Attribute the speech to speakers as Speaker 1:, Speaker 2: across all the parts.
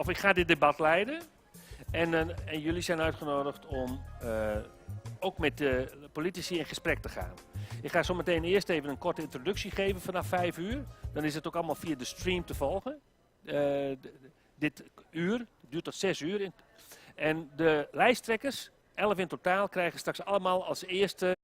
Speaker 1: of ik ga dit debat leiden. En, en jullie zijn uitgenodigd om ook met de politici in gesprek te gaan. Ik ga zo meteen eerst even een korte introductie geven vanaf 5 uur. Dan is het ook allemaal via de stream te volgen. Dit uur, het duurt tot 6 uur. En de lijsttrekkers, 11 in totaal, krijgen straks allemaal als eerste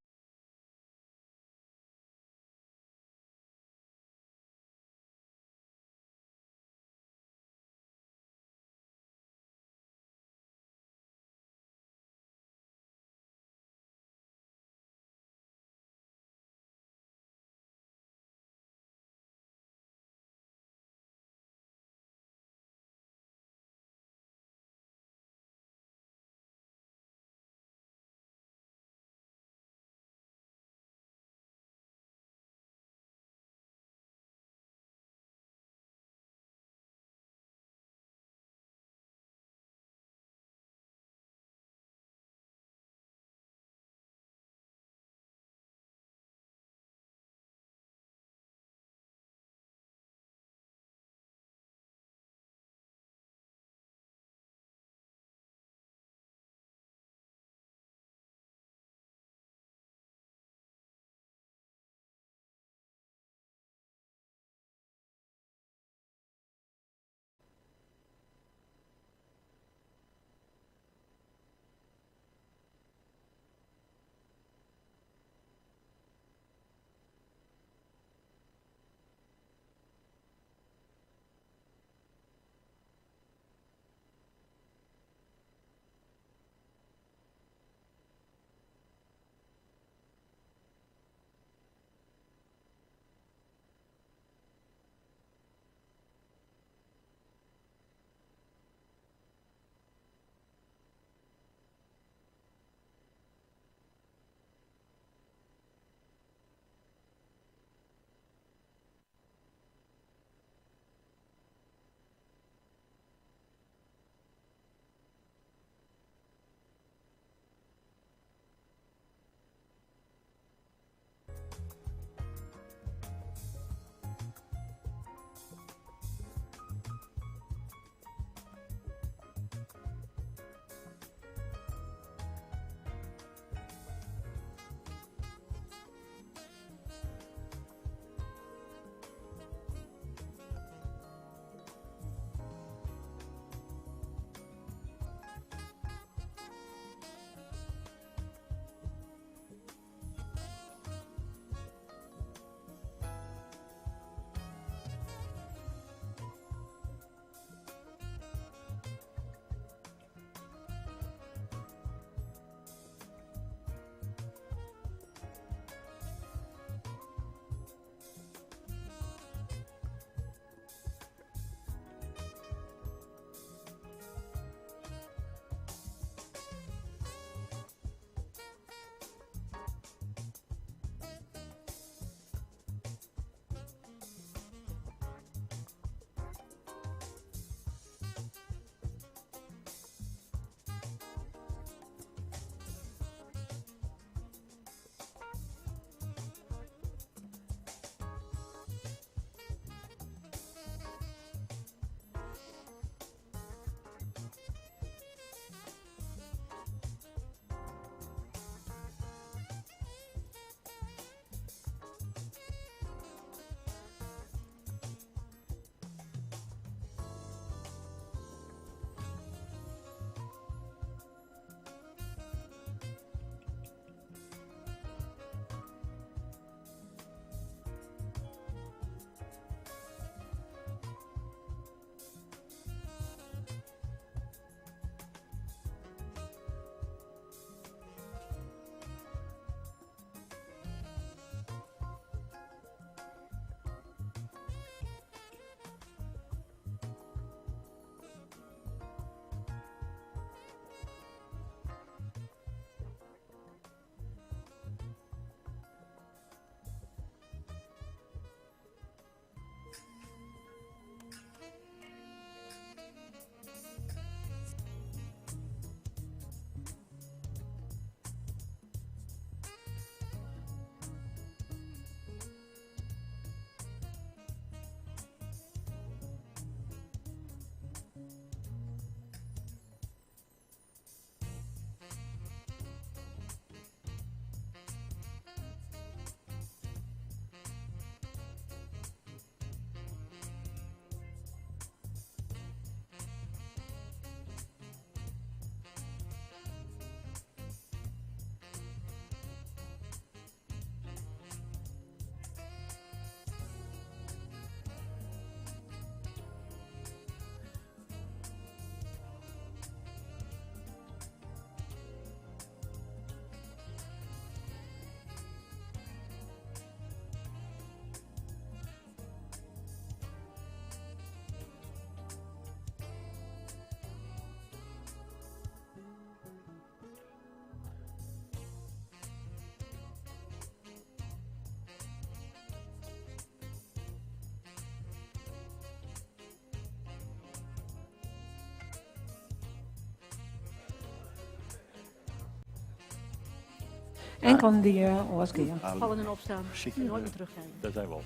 Speaker 2: En kan die oars gean.
Speaker 3: Vallen en opstaan. Nooit meer terugkijken.
Speaker 4: Daar zijn we al.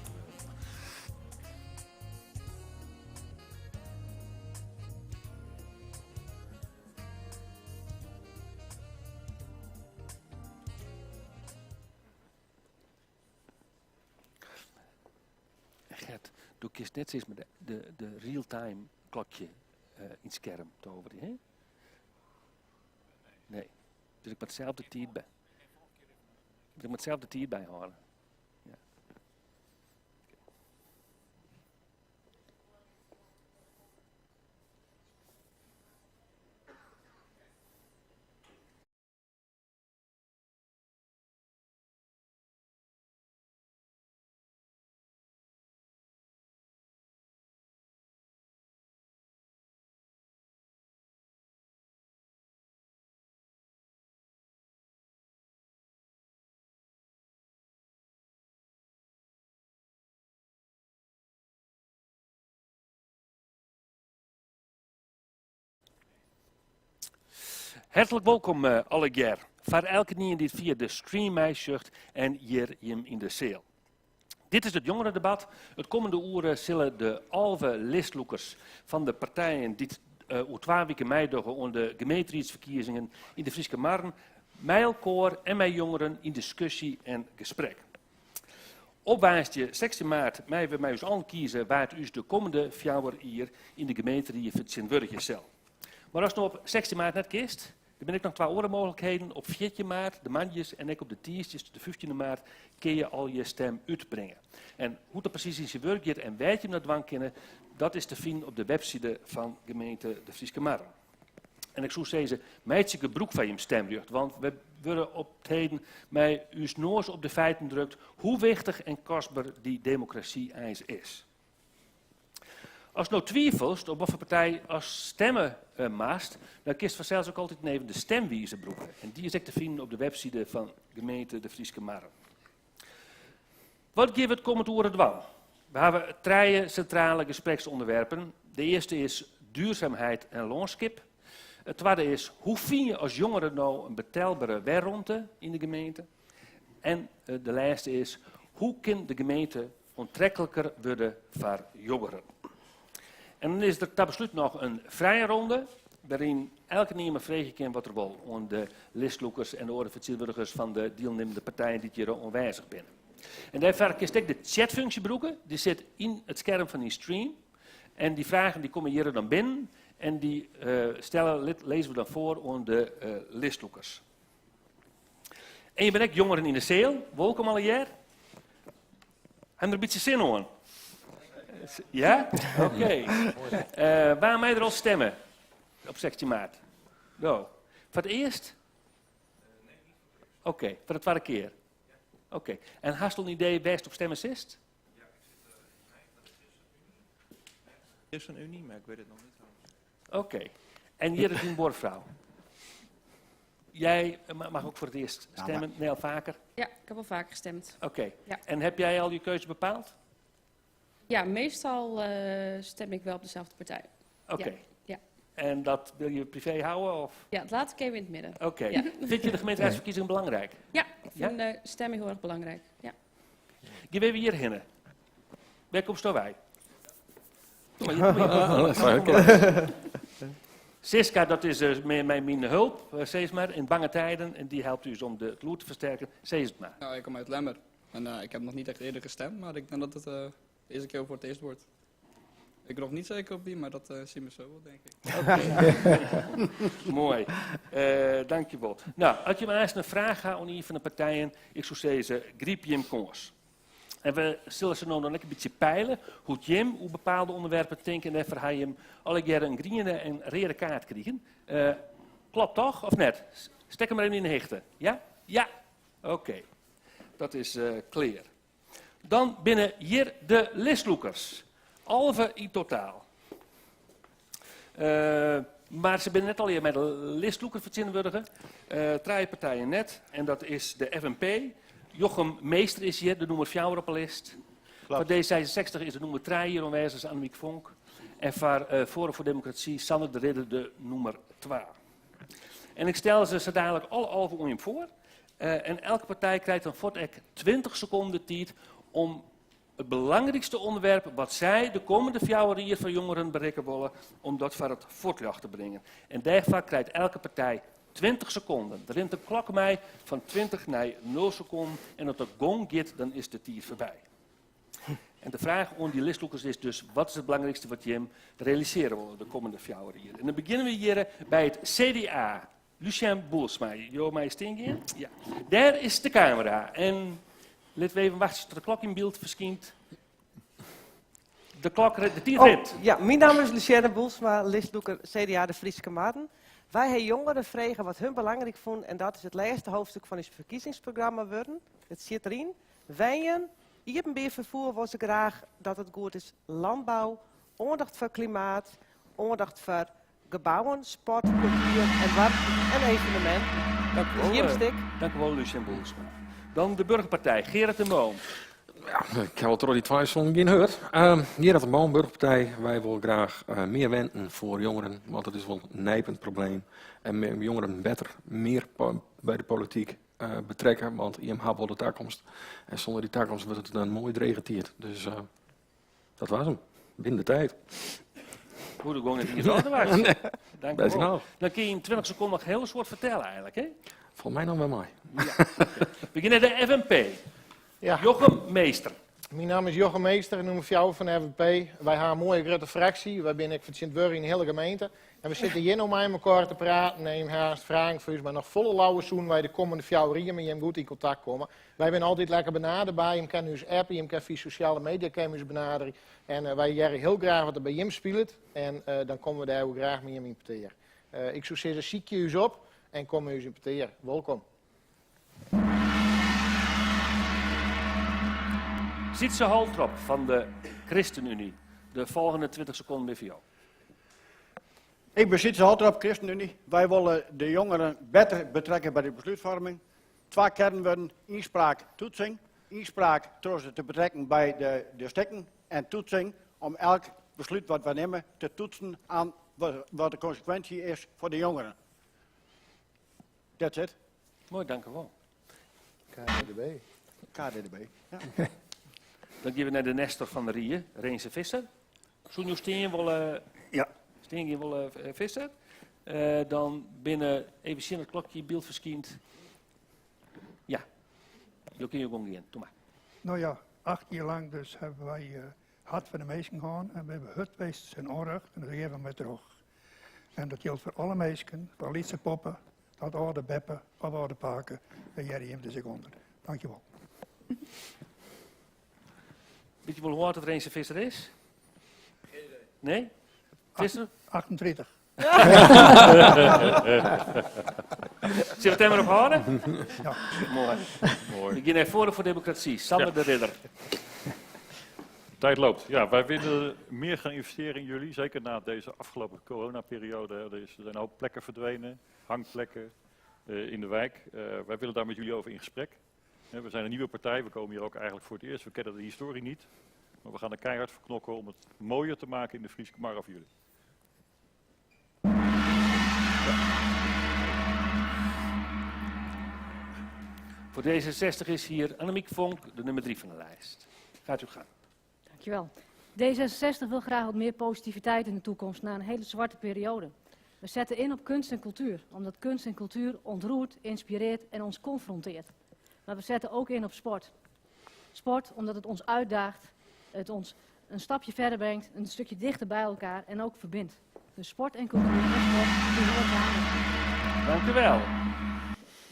Speaker 1: Gert, do kinst net sis mar de real-time klokje yn it skerm toverje, hè? Nee. Dus ik moat sels de tiid by. Dus ik moat sels de tiid byhâlde. Ja. Hertlik wolkom allegear. Foar elkenien dy't fia de stream meisjocht en hjir jim yn de seal. Dit is it jongerendebat. It kommende oere sille de 11 listlûkers fan de partijen dy't oer twa wiken meidogge oan de gemeenteriedsferkiezingen yn de Fryske Marren mei elkoar en mei jongeren yn diskusje en gesprek. Op woansdei 16 maart meie we mei ús allen kieze wa't ús de kommende fjouwer jier yn de gemeenterie fertsjintwurdigje sil. Mar ast no op 16 maart net kinst, der binne ek noch twa oare mooglikheden. Op 14 maart, de moandeis, en ek op de tiisdeis, de 15e maart, kinne je al je stem útbringe. En hoe't dat presys yn syn wurk giet en wêr't je dat dwaan kinne, dat is te finen op de webside fan gemeente De Fryske Marren. En ik soe sizze, meitsje gebrûk fan jim stemrjocht, want we wurde op 't heden mei ús noas op de feiten drukt hoe wichtich en kostber dy demokrasy eins is. Ast no twivelst op watfoar partij ast stemme moatst, dan kinst fansels ek altyd even de stemwizer brûke. En dy is ek te finen op de webside fan gemeente De Fryske Marren. Wat gean we it kommend oere dwaan? We hawwe trije sintrale gespreksûnderwerpen. De earste is duurzaamheid en lânskip. It twadde is hoe fine je as jongere no in betelbere wenromte yn de gemeente? En de lêste is hoe kin de gemeente oantrekliker wurde foar jongeren? En dan is der ta beslút noch in frije ronde, wêryn elkenien mar freegje kin wat er wol oan de listlûkers en de oare fertsjintwurdigers fan de dielnimmende partijen dy't hjir oanwêzich binne. En dêrfoar kinst ek de chatfunksje brûke, dy sit yn it skerm fan dyn stream. En dy fragen dy komme hjir dan binnen en dy stelle, lizze we dan foar oan de listlûkers. En je binne ek jongeren yn de seal. Wolkom allegear. Ha der in bytsje sin oan? Ja? Oké. Wa mei der al stemme op 16 maart? Go. Foar it earst? Oké, foar de twadde kear. Oké. En hast al in idee wêr'tst op stemme silst?
Speaker 5: ChristenUnie, maar ik weet het nog niet.
Speaker 1: Oké. En hjir is dyn buorfrou. Jij mag ook voor het eerst stemmen. Nee, al vaker?
Speaker 6: Ja, ik heb al vaker gestemd.
Speaker 1: Oké.
Speaker 6: Ja.
Speaker 1: En heb jij al je keuze bepaald?
Speaker 6: Ja, meestal stem ik wel op dezelfde partij.
Speaker 1: Oké.
Speaker 6: Ja. Ja.
Speaker 1: En dat wil je privé houden? Of?
Speaker 6: Ja, dat laat ik even in het midden.
Speaker 1: Oké.
Speaker 6: Ja.
Speaker 1: Vind je de gemeenteraadsverkiezingen belangrijk?
Speaker 6: Ja, ik
Speaker 1: Ja?
Speaker 6: vind de stemming heel erg belangrijk. Ja.
Speaker 1: Gean even hjirhinne. Wêr komsto wei? Kom mar, kom mar, kom mar. Siska, dat is mei myn hulp, sis mar, yn bange tijden. En dy helpt ús om it lûd te fersterken. Sis it mar.
Speaker 5: Nou, ik kom uit Lemmer. En ik heb nog niet echt eerder gestemd, maar ik denk dat het deze keer voor het eerst wordt. Ik ben nog niet zeker op wie, maar dat zien we zo wel, denk ik.
Speaker 1: Oké. Moai. Dankjewol. Nou, as jim aanst in fraach ha oan ien fan de partijen, ik soe sizze, gryp jim kâns. En we sille se no dan ek in bytsje peile hoe't jim oer bepaalde ûnderwerpen tinke en dêrfoar ha jim allegearre in griene en reade kaart krigen. Klopt toch, of net? Stek him mar even yn de hichte. Ja? Ja! Oké. Dat is klear. Dan binne hjir de listlûkers. 11 yn totaal. Mar se binne net allegear mei de listlûker fertsjintwurdige. Trije partijen net. En dat is de FNP. Jochem Meester is hjir, de nûmer fjouwer op 'e list. Foar D66 is de nûmer trije hjir oanwêzich, Annemiek Vonk. En foar Forum voor Democratie Sander de Ridder, de nûmer twa. En ik stel se sa dadelijk alle 11 oan jim foar. En elke partij krijt dan fuort ek 20 sekonden de tiid om it belangrykste ûnderwerp wat sy de kommende fjouwer jier foar jongeren berikke wolle, om dat foar it fuotljocht te bringen. En dêrfoar krijt elke partij 20 sekonden. Der rint in klok mei fan 20 nei 0 sekonden en as de gong giet, dan is de tiid foarby. En de fraach oan dy listlûkers is dus, wat is it belangrykste wat jim realisearje wolle de kommende fjouwer jier? En dan begjinne we hjir by it CDA. Lucien Boelsma, jo meie stean gean. Ja. Dêr is de kamera. En litte we even wachtsje tot de klok yn byld ferskynt. De klok, de tiid
Speaker 2: Oh,
Speaker 1: rint.
Speaker 2: ja, myn namme is Lucienne Boelsma, listlûker CDA de Fryske Marren. Wy hawwe jongeren frege wat hun belangryk fûnen en dat is it lêste hoofdstik fan ús ferkiezingsprogramma wurden. It stiet deryn. Wenjen, iepenbier ferfier wolle se graach dat it goed is, lânbou, oandacht foar klimaat, oandacht foar gebouwen, sport, kultuer en doarpen en eveneminten.
Speaker 1: Dank u
Speaker 2: Dus
Speaker 1: wel,
Speaker 2: jim stik.
Speaker 1: Dank u wel, Lucien Boelsma. Dan de Burgerpartij, Gerard de Boom.
Speaker 4: Ja, ik ha al troch dy twa songen gjin heard. Gerard de Boom, Burgerpartij. Wy wolle graach mear wenten foar jongeren, want dat is wol in nijpend probleem. En jongeren better mear by de polityk betrekke, want jim ha wol de takomst. En sûnder dy takomst wurdt it in moai drege tiid. Dus dat was 'm. Binnen de tijd.
Speaker 1: Hoe de gong net iens âlder was.
Speaker 4: Nee,
Speaker 1: Dank
Speaker 4: best
Speaker 1: u wel.
Speaker 4: genôch.
Speaker 1: Dan kin je yn 20 sekonden noch hiel soad fertelle eigenlik, hè?
Speaker 4: Folgens my noch wer mei.
Speaker 1: Ja, oké. We gean nei de FNP.
Speaker 7: Ja.
Speaker 1: Jochem Meester.
Speaker 7: Myn namme is Jochem Meester, nûmer fjouwer fan de FNP. Wy ha in moaie grutte fraksje. Wy binne ek fertsjintwurdige yn de hiele gemeente. En we sitte hjir no mei mekoar te praten en jim ha aanst fragen foar ús, mar noch folle leaver soenen wy de kommende fjouwer jier mei jim goed yn kontakt komme. Wy binne altyd lekker benaderber. Jim kinne ús appe, jim kinne fia sosjale media kinne ús benaderje. En wy hearre hiel graach wat der by jim spilet en dan komme we dêr oer graach mei jim yn petear. Ik soe sizze, sykje ús op en kom mei ús yn petear. Wolkom.
Speaker 1: Sietse Holtrop fan de ChristenUnie. De folgjende 20 sekonden binne foar jo.
Speaker 8: Ik bin Sietse Holtrop, ChristenUnie. Wy wolle de jongeren better betrekke by de beslútfoarming. Twa kearnwurden, ynspraak, toetsing. Ynspraak troch se te betrekken by de, de stikken en toetsing om elk beslút wat wy nimme te toetsen aan wat de konsekwinsje is foar de jongeren. That's it.
Speaker 1: Moai, dank u wol.
Speaker 7: KDDB.
Speaker 8: KDDB, ja.
Speaker 1: Dan gean we nei de nestor fan de rie, Rinse Visser. Soene jo stean wolle?
Speaker 9: Ja.
Speaker 1: Stean gean wolle, Visser? Dan binne, even sjen, it klokje yn byld ferskynt. Ja, jo kinne jo gong gean. Doe mar.
Speaker 9: No ja, 8 jier lang dus hawwe wy hert foar de minsken hân en we hawwe hurd west tsjin ûnrjocht en dêr geane we mei troch. En dat jildt foar alle minsken, fan lytse poppe tot âlde beppe of âlde pake. Dêr hearre jim dus ek ûnder. Dankjewol.
Speaker 1: Wit je wol hoe âld it Rinse Visser is? Nee? Visser?
Speaker 9: 38.
Speaker 1: Sille we it dêr mar op hâlde?
Speaker 9: Ja.
Speaker 1: Moai.
Speaker 10: Moai.
Speaker 1: We gean nei Forum voor Democratie. Sander
Speaker 10: Ja.
Speaker 1: de Ridder.
Speaker 10: Tijd loopt. Ja, wij willen meer gaan investeren in jullie. Zeker na deze afgelopen coronaperiode. Er zijn een hoop plekken verdwenen, hangplekken in de wijk. Wij willen daar met jullie over in gesprek. We zijn een nieuwe partij, we komen hier ook eigenlijk voor het eerst. We kennen de historie niet. Maar we gaan er keihard voor knokken om het mooier te maken in de Fryske Marren voor jullie.
Speaker 1: Voor D66 is hier Annemiek Vonk, de nummer 3 van de lijst. Gaat u gang.
Speaker 3: Dankjewel. D66 wil graag wat meer positiviteit in de toekomst na een hele zwarte periode. We zetten in op kunst en cultuur, omdat kunst en cultuur ontroert, inspireert en ons confronteert. Maar we zetten ook in op sport. Sport omdat het ons uitdaagt, het ons een stapje verder brengt, een stukje dichter bij elkaar en ook verbindt. Dus sport en cultuur en sport, die horen samen.
Speaker 1: Dank u wel.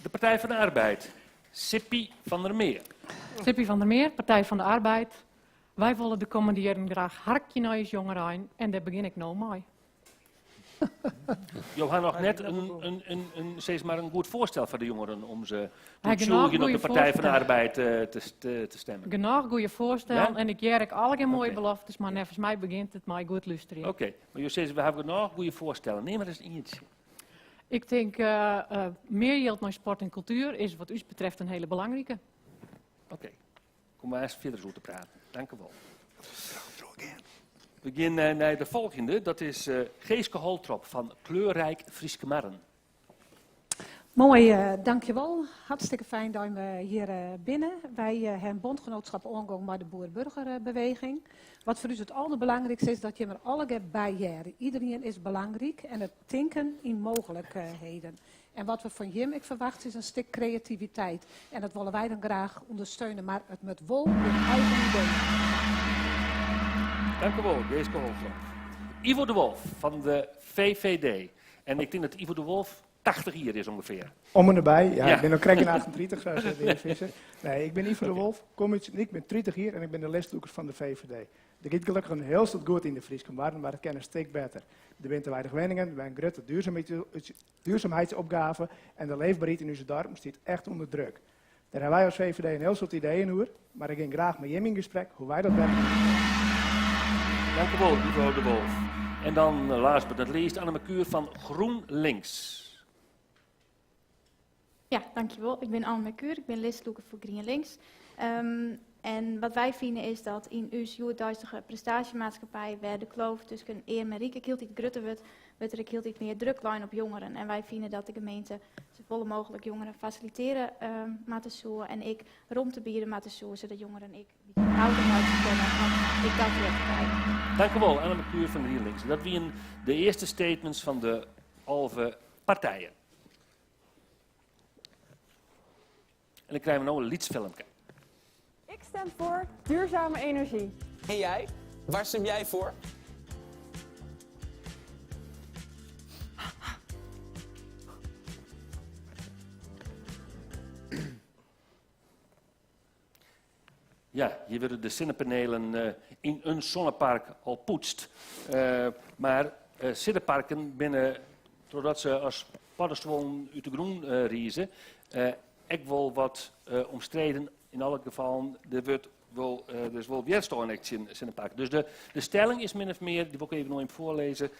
Speaker 1: De Partij van de Arbeid, Sippy van der Meer.
Speaker 11: Sippy van der Meer, Partij van de Arbeid. Wy wolle de kommende jierren graach harkje nei ús jongerein en dêr begjin ik no mei.
Speaker 1: Jo ha noch net in, sis mar, in goed foarstel foar de jongeren om se te
Speaker 11: Hy genôch
Speaker 1: oertsjûgjen op
Speaker 11: goede
Speaker 1: de Partij van de
Speaker 11: foarstellen.
Speaker 1: Arbeid te stimmen.
Speaker 11: Genôch goede foarstellen
Speaker 1: Ja?
Speaker 11: en ik hear ek allegear moaie
Speaker 1: Oké.
Speaker 11: beloftes, mar neffens my begjint it mei goed lústerjen.
Speaker 1: Oké, mar jo sizze we hawwe genôch goede foarstellen. Neam ris ientsje.
Speaker 11: Ik tink mear jild nei sport en kultuer is wat ús betreft in hiele belangrike.
Speaker 1: Oké, komme we aanst fierder oer te praten. Dank u wol. We gean nei de folgjende, dat is Geeske Holtrop fan Kleurrijk Fryske Marren.
Speaker 12: Moai, dankjewol. Hartstikke fijn dat we hjir binne. Wy hawwe in bondgenootschap oangongen mei de Boer-Burgerbeweging. Wat foar ús it alderbelangrykste is, dat jim der allegear by hearre. Iedereen is belangryk en it tinken yn mooglikheden. En wat we fan jim ek ferwachtsje is in stik kreativiteit. En dat wolle wy dan graach ûndersteune, mar it moat wol jim eigen idee wêze.
Speaker 1: Dank u wel, Geeske Holtrop. Ivo de Wolf fan de VVD. En ik tink dat Ivo de Wolf 80 jier is ûngefear.
Speaker 13: Om en derby, ja. Ik bin noch krekt gjin 38, sa sei de hear Visser. Nee, ik bin Ivo de Wolf, kom út Sint-Nyk, bin 30 jier en ik bin de listlûker fan de VVD. Der giet gelokkich in hiel soad goed yn de Fryske Marren, mar it kin in stik better. Der binne te weinich wenningen, der binne grutte duurzaamheidsopgave en de leefberheid yn ús doarpen stiet echt ûnder druk. Dêr hawwe wy as VVD in hiel soad ideeën oer, mar ik gean graach mei jim yn gesprek hoe't wy dat better kinne.
Speaker 1: Dank u wol, Ivo de Wolf. En dan, last but not least, Anne Merkuur fan GroenLinks.
Speaker 14: Ja, dankjewol. Ik bin Anne Merkuur, ik bin listlûker foar GrienLinks. En wat wy fine is dat yn ús hjoeddeistige prestaasjemaatskippij, wêr de kloof tusken earm en ryk ek hieltyd grutter wurdt, wurdt der ek hieltyd mear druk lein op jongeren. En wy fine dat de gemeente safolle mooglik jongeren fasilitearje moatte soe en ek romte biede moatte soe, sadat jongeren ek in bytsje fouten meitsje kinne, want ek dat heart derby.
Speaker 1: Dank u wol, Anne Merkuur fan GrienLinks. Dat wienen de earste statements fan de 11 partijen. En dan krije we no in lyts filmke.
Speaker 15: Ik stem voor duurzame energie.
Speaker 16: En jij? Waar stem jij voor?
Speaker 1: Ja, hjir wurde de sinnepanelen yn in sonnepark al poetst. Mar sinneparken binne, trochdat se as poddestuollen út de grûn rize, ek wol wat omstreden. Yn alle gefallen, der wurdt wol, der is wol wjerstân ek tsjin sinneparken. Dus de stelling is min of mear, dy wol ik even noch even foarlêze,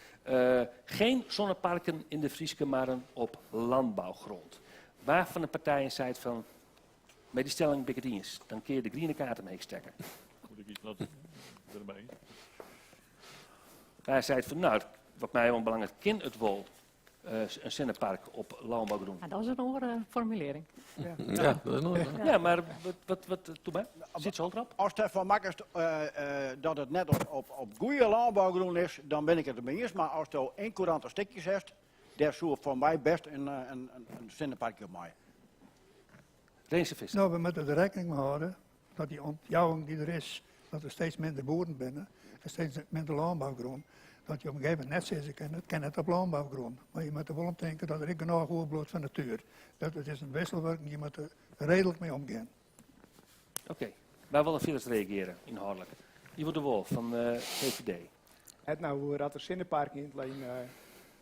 Speaker 1: geen zonneparken in de Fryske Marren op landbouwgrond. Wa fan de partijen seit fan, Mei dy stelling bin ik it iens. Dan kinne je de griene kaart omheech stekke.
Speaker 10: Moet ik iets wat erbij?
Speaker 1: Hy seit fan, nou, wat my oanbelanget kin it wol in sinnepark op lânbougrûn.
Speaker 11: Ja, dat is in oare formulearring.
Speaker 4: Ja, ja, dat is in oare.
Speaker 1: Ja, mar wat, wat, doe mar. Sytse Holtrop?
Speaker 8: Ast derfan makkest dat it net op goede lânbougrûn is, dan bin ik it dermei iens. Mar asto ynkourante stikjes hast, dêr soe foar my bêst in sinneparkje op meie.
Speaker 1: Rinse Visser.
Speaker 9: Nou, we moatte der rekkening mei hâlde dat dy ûntjouwing dy't der is, dat der steeds minder boeren binne en steeds minder lânbougrûn, dat je op in gegeven momint net sizze kinne, it kin net op lânbougrûn. Mar je moatte wol om tinke dat der ek genôch oerbliuwt fan natuer. Dat it is in wisselwurking, je moatte der reedlik mei omgean.
Speaker 1: Oké, wa wol der fierders reagearje ynhâldlik? Ivo de Wolf fan VVD.
Speaker 13: It no oer dat der sinneparken yn it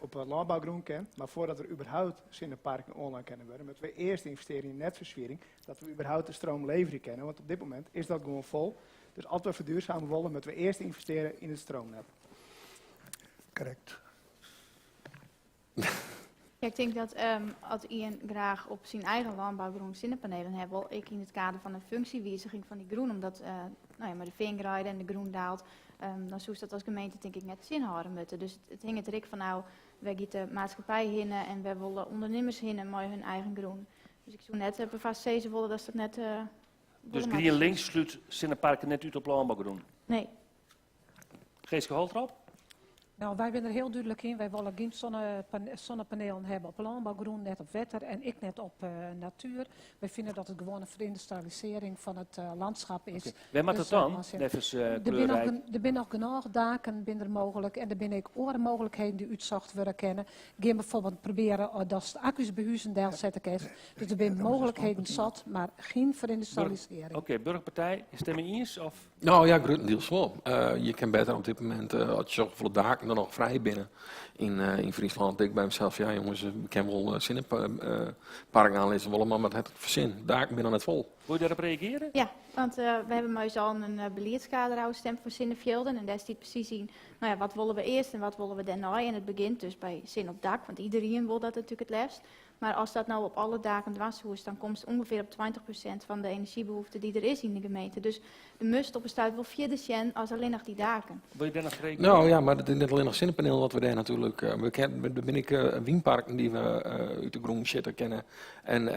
Speaker 13: op lânbougrûn kin, mar foardat der überhaupt sinneparken oanlein kinne wurde, moatte we earst ynvestearje yn netferswierring, dat we überhaupt de stroom leverje kinne, want op dit momint is dat gewoan fol. Dus as we ferduorsame wolle, moatte we earst ynvestearje yn it stroomnet.
Speaker 9: Korrekt.
Speaker 14: Ja, ik tink dat as ien graach op syn eigen lânbougrûn sinnepanelen ha wol, ek yn it kader fan in funksjewiziging fan dy grûn, omdat no ja, mei de feangreide en de grûn daalt, dan soest dat as gemeente tink ik net tsjinhâlde moatte. Dus it hinget der ek fan ôf, wêr giet de maatskippij hinne en wêr wolle ûndernimmers hinne mei hun eigen grûn. Dus ik soe net perfoarst sizze wolle dat se dat net wolle
Speaker 1: Dus
Speaker 14: moatte.
Speaker 1: GrienLinks slút sinneparken net út op lânbougrûn?
Speaker 14: Nee.
Speaker 1: Geeske Holtrop?
Speaker 12: Nou, wy binne der hiel dúdlik yn. Wy wolle gjin sonnepanelen hawwe op lânbougrûn, net op wetter en ek net op natuer. Wy fine dat it gewoan in ferindustrialisearring fan it landschap is.
Speaker 1: Oké. Wêr moat it
Speaker 12: Dus,
Speaker 1: dan,
Speaker 12: als je-
Speaker 1: neffens
Speaker 12: Der binne noch
Speaker 1: Kleurrijk?
Speaker 12: der binne noch genôch daken binne der mooglik en der binne ek oare mooglikheden dy't útsocht wurde kinne. Gean bijvoorbeeld probearje datst akku's by huzen delsette kinst. Dus der binne mooglikheden zat, mar gjin ferindustrialisearring.
Speaker 1: Oké, Burgerpartij, is it dêrmei iens? Of?
Speaker 4: Nou ja, gruttendiels wol. Je kin better op dit momint, as je sjogge hoefolle daken der noch frij binne yn Fryslân, tink ik by mysels, ja jonges, we kinne wol sinneparken oanlizze wolle, mar wat hat it foar sin? Daken binne noch net fol.
Speaker 1: Wol je dêrop reagearje?
Speaker 14: Ja, want we hawwe mei ús allen in beliedskader ôfstimd foar sinnefjilden en dêr stiet presys yn, no ja, wat wolle we earst en wat wolle we dêrnei? En it begjint dus by sin op dak, want iderien wol dat natuerlik it leafst. Mar ast dat no op alle daken dwaan soest, dan komst ûngefear op 20% fan de enerzjybehoefte dy't der is yn de gemeente. Dus der moatst op in stuit wol fierder sjen as allinnich dy daken.
Speaker 1: Wil je dêr noch reageren?
Speaker 4: Nou ja, mar it is net allinnich sinnepanelen wat we dêr natuerlik. We ken, der binne ek wynparken dy't we út de grûn sjitte kinne en,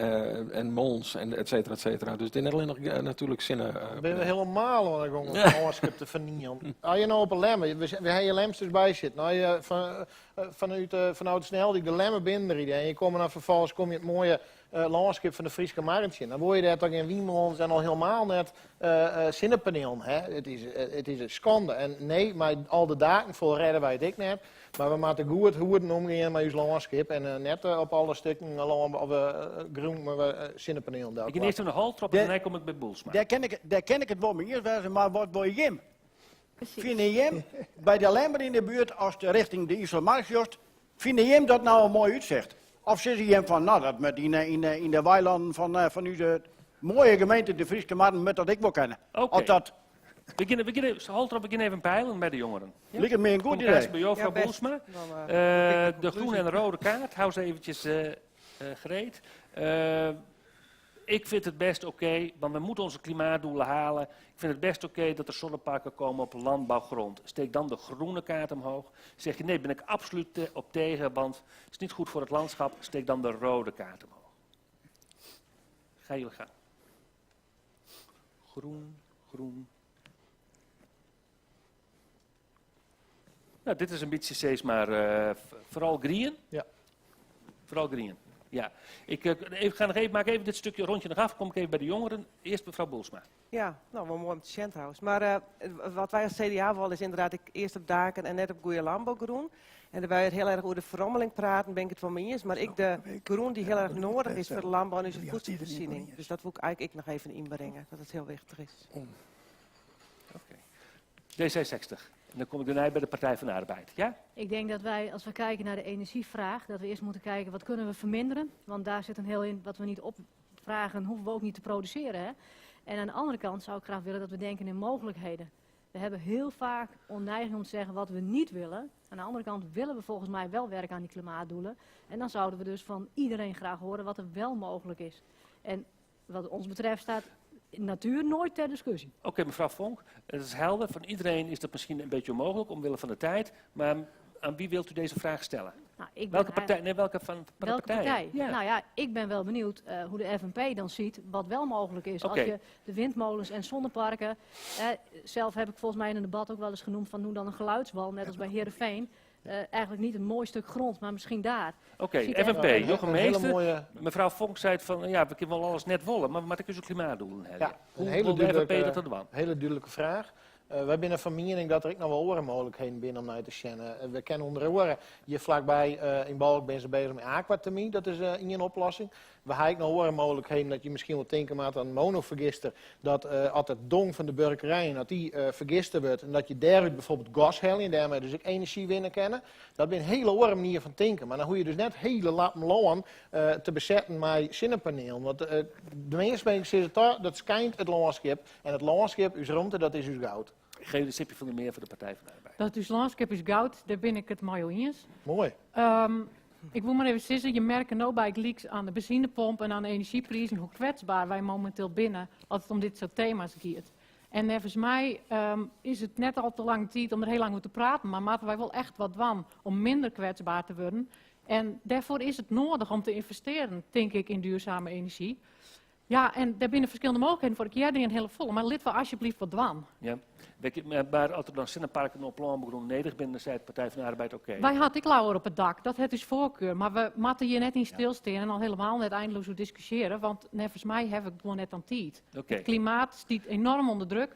Speaker 4: en molens en et cetera, et cetera. Dus it is net allinnich natuerlik sinne.
Speaker 7: Binne we helemaal oan de gong om it lânskip te fernielen. As je no op 'e Lemmer, we ha hjir Lemsters by sitten, as je fan, fanút, fanôf de sneldyk de Lemmer binnenride en je komme dan ferfolgens kom je it moaie lânskip fan de Fryske Marren tsjin, dan wolle je dêr toch gjin wynmolens en al helemaal net sinnepanielen ha. It is in skande. En nee, mei al de daken fol rêde wy it ek net. Mar we moatte goed hoeden omgean mei ús lânskip en net op alle stikken lân of grûn mei sinnepanielen
Speaker 1: Ik gean earst oan de Holtrop en dêrnei kom ik by Boelsma.
Speaker 8: Dêr kin ik it wol mei iens wêze, mar wat wol jim? Fine jim by de Lemmer yn de buert, ast richting de Iselmar sjochst, fine jim dat nou in moai útsicht? Of sizze jim fan, nou dat moat yn de weilannen fan ús moaie gemeente de Fryske Marren moat dat ek wol kinne.
Speaker 1: Oké.
Speaker 8: Of dat
Speaker 1: Holtrop, we gean even peilen by de jongeren.
Speaker 8: Ja? Liket my in goed
Speaker 1: Kom ik
Speaker 8: idee.
Speaker 1: eerst by jo, frou
Speaker 2: Ja, best.
Speaker 1: Boelsma.
Speaker 2: Dan,
Speaker 1: De groene en de rode kaart, hou ze eventjes gereed. Ik vind het best oké, want we moeten onze klimaatdoelen halen. Ik vind het best oké dat er zonneparken komen op landbouwgrond. Steek dan de groene kaart omhoog. Zeg je nee, ben ik absoluut op tegen, want het is niet goed voor het landschap. Steek dan de rode kaart omhoog. Ga jullie gang. Groen, groen. Nou, dit is in bytsje steeds mar foaral grien.
Speaker 7: Ja.
Speaker 1: Foaral grien. Ja. Ik even, ga noch even, maak even dit stukje rondje noch af. Kom ik even by de jongeren. Earst mefrou Boelsma.
Speaker 2: Ja, nou, wol moai om te sjen trouwens. Mar wat wy as CDA wolle is ynderdaad ek earst op daken en net op goede lânbougrûn. En dêrby it hiel erch oer de ferrommeling praten, bin ik it wol mei iens. Mar ek de grûn dy't hiel erch nedich is foar de lânbou en ús voedselvoorziening. Dus dat wol ik eigentlik ek noch even ynbringe, dat it hiel wichtich is.
Speaker 1: Oké. D66. En dan kom ik dêrnei by de Partij van de Arbeid. Ja?
Speaker 3: Ik denk dat wij, als we kijken naar de energievraag, dat we eerst moeten kijken wat kunnen we verminderen. Want daar zit een heel in wat we niet opvragen, hoeven we ook niet te produceren. Hè? En aan de andere kant zou ik graag willen dat we denken in mogelijkheden. We hebben heel vaak onneiging om te zeggen wat we niet willen. Aan de andere kant willen we volgens mij wel werken aan die klimaatdoelen. En dan zouden we dus van iedereen graag horen wat er wel mogelijk is. En wat ons betreft staat natuur nooit ter discussie.
Speaker 1: Oké, mevrouw Vonk, het is helder. Van iedereen is dat misschien een beetje onmogelijk omwille van de tijd. Maar aan wie wilt u deze vraag stellen?
Speaker 3: Nou, ik ben
Speaker 1: Welke partij?
Speaker 3: eigenlijk
Speaker 1: Nee, welke van de
Speaker 3: Welke
Speaker 1: partijen?
Speaker 3: partij?
Speaker 1: Ja.
Speaker 3: Nou ja, ik ben wel benieuwd hoe de FNP dan ziet wat wel mogelijk is. Als je de windmolens en zonneparken... Zelf heb ik volgens mij in een debat ook wel eens genoemd van noem dan een geluidswal, net als bij Heerenveen. Eigenlijk niet een mooi stuk grond, maar misschien daar.
Speaker 1: Oké,
Speaker 3: Ziet de
Speaker 1: FNP,
Speaker 3: FNP.
Speaker 1: Jochem
Speaker 7: Een hele
Speaker 1: Meester.
Speaker 7: mooie
Speaker 1: Mevrouw Vonk zei het van, ja, we kunnen wel alles net wollen, maar wat is het klimaatdoelen hebben?
Speaker 7: Ja,
Speaker 1: Hoe
Speaker 7: een hele
Speaker 1: wil de FNP
Speaker 7: duidelijke
Speaker 1: dat dan doen?
Speaker 7: Hele duidelijke vraag. Wij binnen van mening dat er ook nog wel andere mogelijkheden binnen om naar te zien. We kennen onder andere hier vlakbij in Balk ben ze bezig met aquathermie, dat is een oplossing. We hebben ook nog andere mogelijkheden dat je misschien wel denken maakt aan monovergister, dat als het dong van de burgerijen dat die vergisten wordt en dat je daaruit bijvoorbeeld gas haalt en daarmee dus ook energie winnen kennen. Dat is een hele andere manier van denken. Maar dan hoef je dus net hele lappen loon te bezetten met zonnepanelen. Want de meeste mensen zeggen toch, dat schijnt het landschap. En het landschap, uw ruimte, dat is uw goud.
Speaker 1: Ik geef de Sipje van der Meer voor de Partij van de Arbeid.
Speaker 11: Dat uw landschap is goud, daar ben ik het mee eens.
Speaker 7: Mooi.
Speaker 11: Ik wil maar even zeggen, je merkt nou bij leaks aan de benzinepomp en aan de energieprijzen hoe kwetsbaar wij momenteel binnen als het om dit soort thema's gaat. En volgens mij is het net al te lang tijd om er heel lang over te praten, maar moeten wij wel echt wat doen om minder kwetsbaar te worden. En daarvoor is het nodig om te investeren, denk ik, in duurzame energie. Ja, en daar binnen verschillende mogelijkheden voor. Ik jij een hele volle, maar lid wel alsjeblieft wat dwan.
Speaker 1: Ja, weet je, maar als er dan zonneparken op landbouwgrond nederig zijn, dan zei de Partij van de Arbeid oké.
Speaker 11: Wij hadden ik lauwer op het dak, dat het is voorkeur. Maar we moeten hier net niet stilstaan en al helemaal net eindeloos hoe discussiëren, want volgens mij heb ik gewoon net aan tijd. Het klimaat stiet enorm onder druk.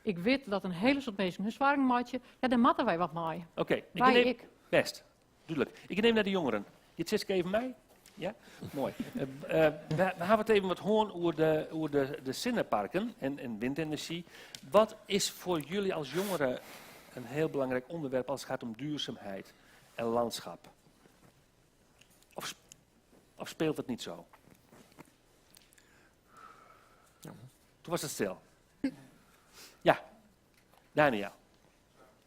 Speaker 11: Ik weet dat een hele soort mensen hun zwaring maatje, ja, daar moeten wij wat mee.
Speaker 1: Oké, ik
Speaker 11: Wij,
Speaker 1: neem
Speaker 11: ik.
Speaker 1: Best, duidelijk. Ik neem naar de jongeren. Dit zit ik even mee. Ja, mooi. We hebben het even wat hoorn over de zonneparken en windenergie. Wat is voor jullie als jongeren een heel belangrijk onderwerp als het gaat om duurzaamheid en landschap? Of speelt het niet zo?
Speaker 4: Ja.
Speaker 1: Toen was het stil. Ja, Daniel.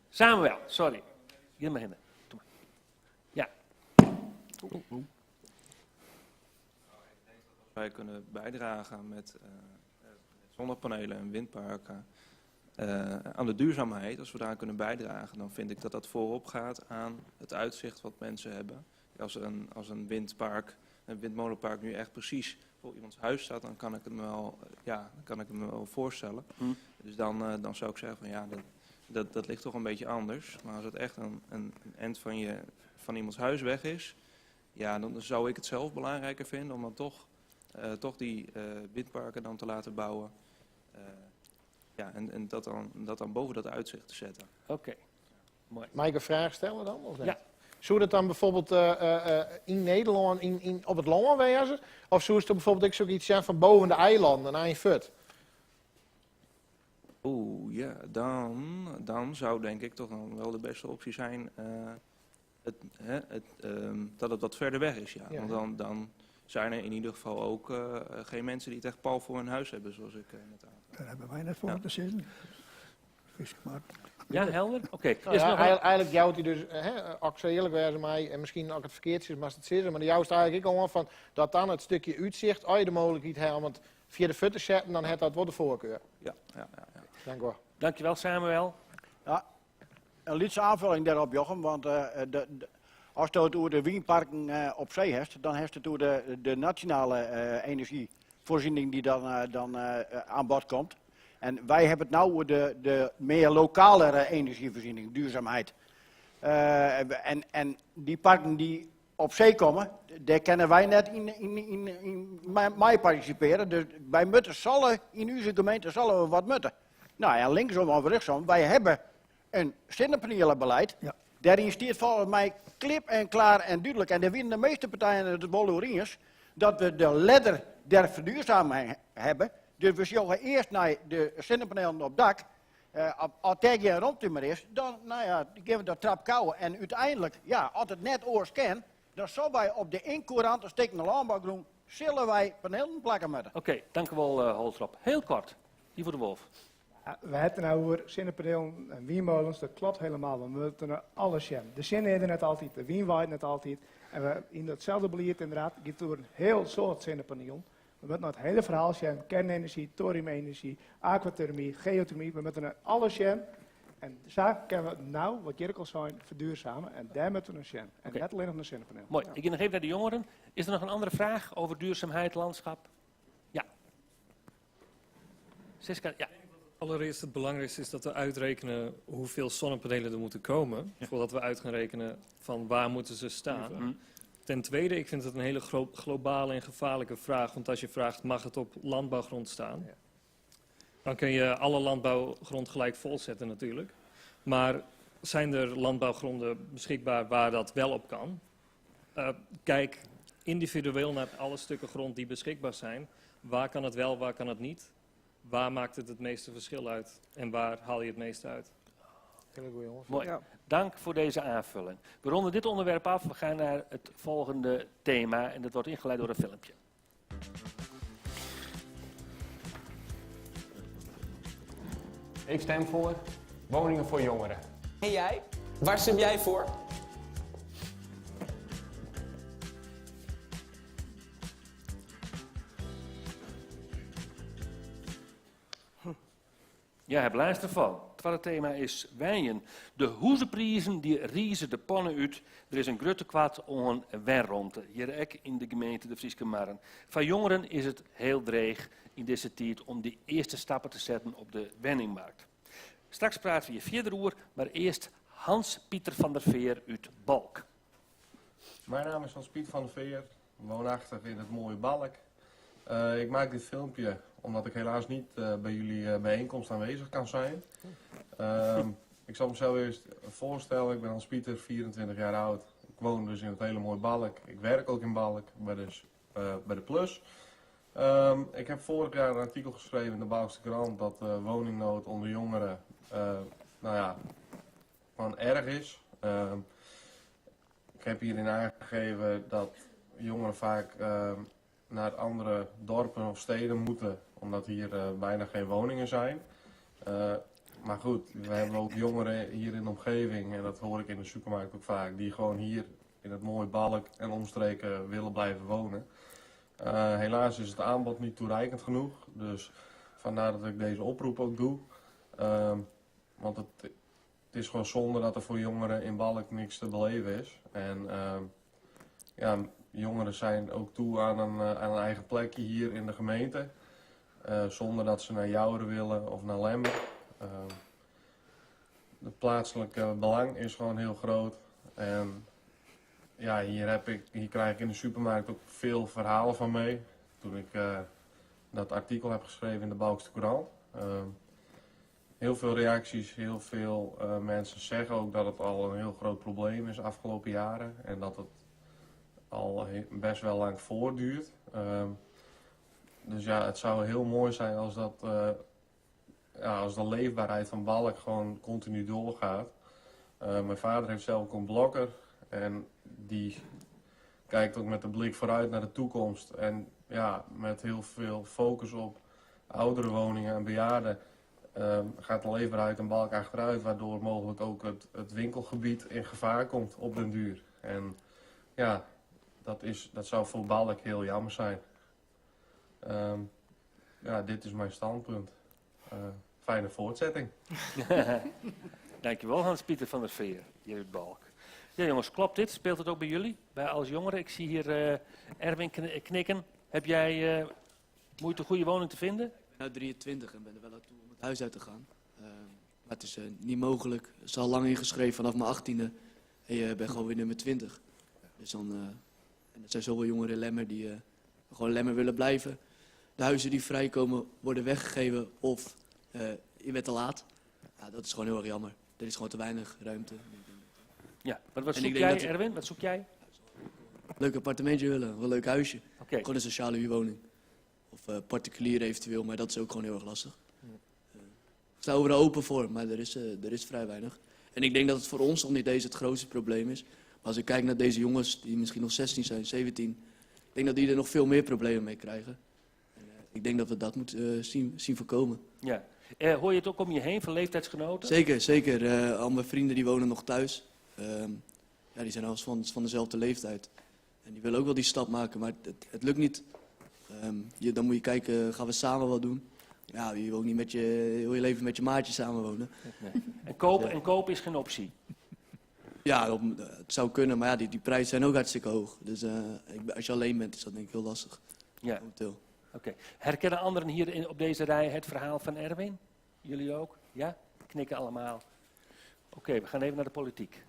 Speaker 1: Samuel, sorry. Hier maar heen. Doe maar. Ja.
Speaker 5: Als wij kunnen bijdragen met, met zonnepanelen en windparken aan de duurzaamheid, als we daar kunnen bijdragen, dan vind ik dat dat voorop gaat aan het uitzicht wat mensen hebben. Als een, als een windpark, een windmolenpark nu echt precies voor iemands huis staat, dan kan ik het me wel, ja, dan kan ik het me wel voorstellen. Dus dan, dan zou ik zeggen van ja, dat, dat, dat ligt toch een beetje anders. Maar als het echt een, een, een eind van, je, van iemands huis weg is, ja, dan zou ik het zelf belangrijker vinden om dan toch, toch die windparken dan te laten bouwen. Ja, en, en dat, dan, dat dan boven dat uitzicht te zetten.
Speaker 1: Oké, okay. Mooi.
Speaker 7: Mag ik een vraag stellen dan? Of niet?
Speaker 1: Ja.
Speaker 7: Zou dat dan bijvoorbeeld in Nederland in, in, op het land wezen? Of zou het bijvoorbeeld ik zoiets zijn van boven de eilanden, naar een fut?
Speaker 5: Oeh, ja, dan, dan zou denk ik toch dan wel de beste optie zijn het, hè, het, dat het wat verder weg is. Ja. ja. Want dan, dan zijn er in ieder geval ook geen mensen die het echt pal voor hun huis hebben, zoals ik net aangaf.
Speaker 9: Daar hebben wij net voor ja. te zitten. Maar.
Speaker 1: Ja, helder? Oké. Okay.
Speaker 7: Nou ja, eigenlijk, eigenlijk jouwt hij dus, hè, als ik zo eerlijk wezen mij, en misschien ook het verkeerd is, maar het zit, maar de jouwt eigenlijk ook al van dat dan het stukje uitzicht, als je de mogelijkheid hebt om het via de voet te zetten, dan heeft dat wel de voorkeur.
Speaker 5: Ja, ja, ja. ja.
Speaker 7: Dank hoor.
Speaker 1: Dankjewel Samuel.
Speaker 8: Ja, een lietse aanvulling daarop Jochem, want de, de, als je het over de windparken op zee hebt, dan heeft het over de, de nationale energievoorziening die dan, dan aan bod komt. En wij hebben het nou over de, de meer lokale energievoorziening, duurzaamheid. En, en die parken die op zee komen, daar kunnen wij net in, in, in, in mij participeren. Dus wij moeten zullen, in onze gemeente zullen we wat moeten. Nou ja, linksom of rechtsom, wij hebben een zonnepanelenbeleid. Ja. Daarin staat volgens mij klip en klaar en duidelijk, en daar winnen de meeste partijen het wel over eens, dat we de ladder der verduurzaming hebben. Dus we zullen eerst naar de zonnepanelen op dak. Als er geen ruimte meer is, dan nou ja, geven we dat trap kouwen. En uiteindelijk, ja, als het net oors kan, dan zullen wij op de incourante stekende landbouwgrond, zullen wij panelen plakken moeten.
Speaker 1: Oké, okay, dank u wel, Holtrop. Heel kort, Ivo de Wolf.
Speaker 13: Ja, we hebben het nou over zonnepanelen en windmolens, dat klopt helemaal. We moeten naar alles zien. De zin is er net altijd, de wind waait net altijd. En we, in datzelfde beleid inderdaad, gaat door een heel soort zonnepanelen. We moeten naar het hele verhaal zien, kernenergie, thoriumenergie, aquathermie, geothermie. We moeten naar alles zien. En daar kunnen we nou, wat Jirk al zei, verduurzamen. En daar moeten we naar zien. En okay. net alleen nog naar zonnepanelen.
Speaker 1: Mooi. Ja. Ik ga nog even naar de jongeren. Is er nog een andere vraag over duurzaamheid, landschap? Ja. Siska, ja.
Speaker 17: Allereerst het belangrijkste is dat we uitrekenen hoeveel zonnepanelen er moeten komen. Ja. Voordat we uit gaan rekenen van waar moeten ze staan. Ja. Ten tweede, ik vind het een hele globale en gevaarlijke vraag. Want als je vraagt, mag het op landbouwgrond staan? Ja. Dan kun je alle landbouwgrond gelijk volzetten natuurlijk. Maar zijn er landbouwgronden beschikbaar waar dat wel op kan? Kijk individueel naar alle stukken grond die beschikbaar zijn. Waar kan het wel, waar kan het niet? Waar maakt het het meeste verschil uit? En waar haal je het meeste uit?
Speaker 7: Hele goeie, jongens.
Speaker 1: Mooi.
Speaker 7: Ja.
Speaker 1: Dank voor deze aanvulling. We ronden dit onderwerp af. We gaan naar het volgende thema en dat wordt ingeleid door een filmpje.
Speaker 16: Ik stem voor woningen voor jongeren. En jij? Waar stem jij voor?
Speaker 1: Ja, het blijft ervan. Het tweede thema is wijnen. De hoezenprijzen die riezen de pannen uit. Er is een grote kwad om een wenromte. Hier ook in de gemeente de Fryske Marren. Van jongeren is het heel dreig in deze tijd om die eerste stappen te zetten op de wenningmarkt. Straks praten we hier verder over, maar eerst Hans-Pieter van der Veer uit Balk.
Speaker 18: Mijn naam is Hans-Piet van der Veer, woonachtig in het mooie Balk. Ik maak dit filmpje omdat ik helaas niet bij jullie bijeenkomst aanwezig kan zijn. Ik zal mezelf eerst voorstellen. Ik ben Hans Pieter, 24 jaar oud. Ik woon dus in het hele mooie Balk. Ik werk ook in Balk, bij de Plus. Ik heb vorig jaar een artikel geschreven in de Balkse krant dat de woningnood onder jongeren gewoon erg is. Ik heb hierin aangegeven dat jongeren vaak naar andere dorpen of steden moeten, omdat hier bijna geen woningen zijn. Maar goed, we hebben ook jongeren hier in de omgeving, en dat hoor ik in de supermarkt ook vaak, die gewoon hier in het mooie Balk en omstreken willen blijven wonen. Helaas is het aanbod niet toereikend genoeg, dus vandaar dat ik deze oproep ook doe. Ehm, want het, het is gewoon zonde dat er voor jongeren in Balk niks te beleven is. En ehm, ja, jongeren zijn ook toe aan een, eh, aan een eigen plekje hier in de gemeente. Eh, zonder dat ze naar Joure willen of naar Lemmer. Ehm, het plaatselijke belang is gewoon heel groot. En ja, hier, heb ik, hier krijg ik in de supermarkt ook veel verhalen van mee. Toen ik eh, dat artikel heb geschreven in de Balkste Courant. Ehm, heel veel reacties, heel veel eh, mensen zeggen ook dat het al een heel groot probleem is de afgelopen jaren. En dat het al best wel lang voortduurt. Ehm, dus ja, het zou heel mooi zijn als, dat, eh, ja, als de leefbaarheid van Balk gewoon continu doorgaat. Eh, mijn vader heeft zelf ook een blokker en die kijkt ook met de blik vooruit naar de toekomst. En ja, met heel veel focus op oudere woningen en bejaarden gaat de leefbaarheid in Balk achteruit, waardoor mogelijk ook het, het winkelgebied in gevaar komt op den duur. En ja, dat, is, dat zou voor Balk heel jammer zijn. Ehm, ja, dit is mijn standpunt. Eh, fijne voortzetting.
Speaker 1: Dankjewel Hans-Pieter van der Veer, hier uit Balk. Ja jongens, klopt dit? Speelt het ook bij jullie? Bij als jongeren? Ik zie hier eh, Erwin knikken. Heb jij eh, moeite een goede woning te vinden?
Speaker 19: Ik ben nu 23 en ben er wel aan toe om het huis uit te gaan. Ehm, maar het is eh, niet mogelijk. Het is al lang ingeschreven vanaf mijn 18e. En je bent gewoon weer nummer 20. Dus dan, en er zijn zoveel jongeren in Lemmer die gewoon Lemmer willen blijven. De huizen die vrijkomen worden weggegeven of je bent te laat. Ja, dat is gewoon heel erg jammer. Er is gewoon te weinig ruimte.
Speaker 1: Ja, wat, wat zoek jij, Erwin? Wat zoek jij?
Speaker 19: Leuk appartementje willen, een leuk huisje. Gewoon een sociale huurwoning. Of uh, particulier eventueel, maar dat is ook gewoon heel erg lastig. Uh, ik sta overal open voor, maar er is, uh, er is vrij weinig. En ik denk dat het voor ons nog niet deze het grootste probleem is. Maar als ik kijk naar deze jongens die misschien nog 16 zijn, 17, ik denk dat die er nog veel meer problemen mee krijgen. En, ik denk dat we dat moeten zien, zien voorkomen.
Speaker 1: Ja. hoor je het ook om je heen van leeftijdsgenoten?
Speaker 19: Zeker, zeker. al mijn vrienden die wonen nog thuis. Ehm, ja, die zijn al van, van dezelfde leeftijd. En die willen ook wel die stap maken, maar het, het lukt niet. Um, je, dan moet je kijken, gaan we samen wat doen? Ja, je wil ook niet met je, heel je leven met je maatje samenwonen.
Speaker 1: Nee. En, kopen, en kopen is geen optie?
Speaker 19: Ja, het zou kunnen, maar ja, die, die prijzen zijn ook hartstikke hoog. Dus uh, ik, als je alleen bent, is dat denk ik heel lastig.
Speaker 1: Ja. Oké. Okay. Herkennen anderen hier in, op deze rij het verhaal van Erwin? Jullie ook? Ja? Knikken allemaal. Oké, we gaan even naar de politiek.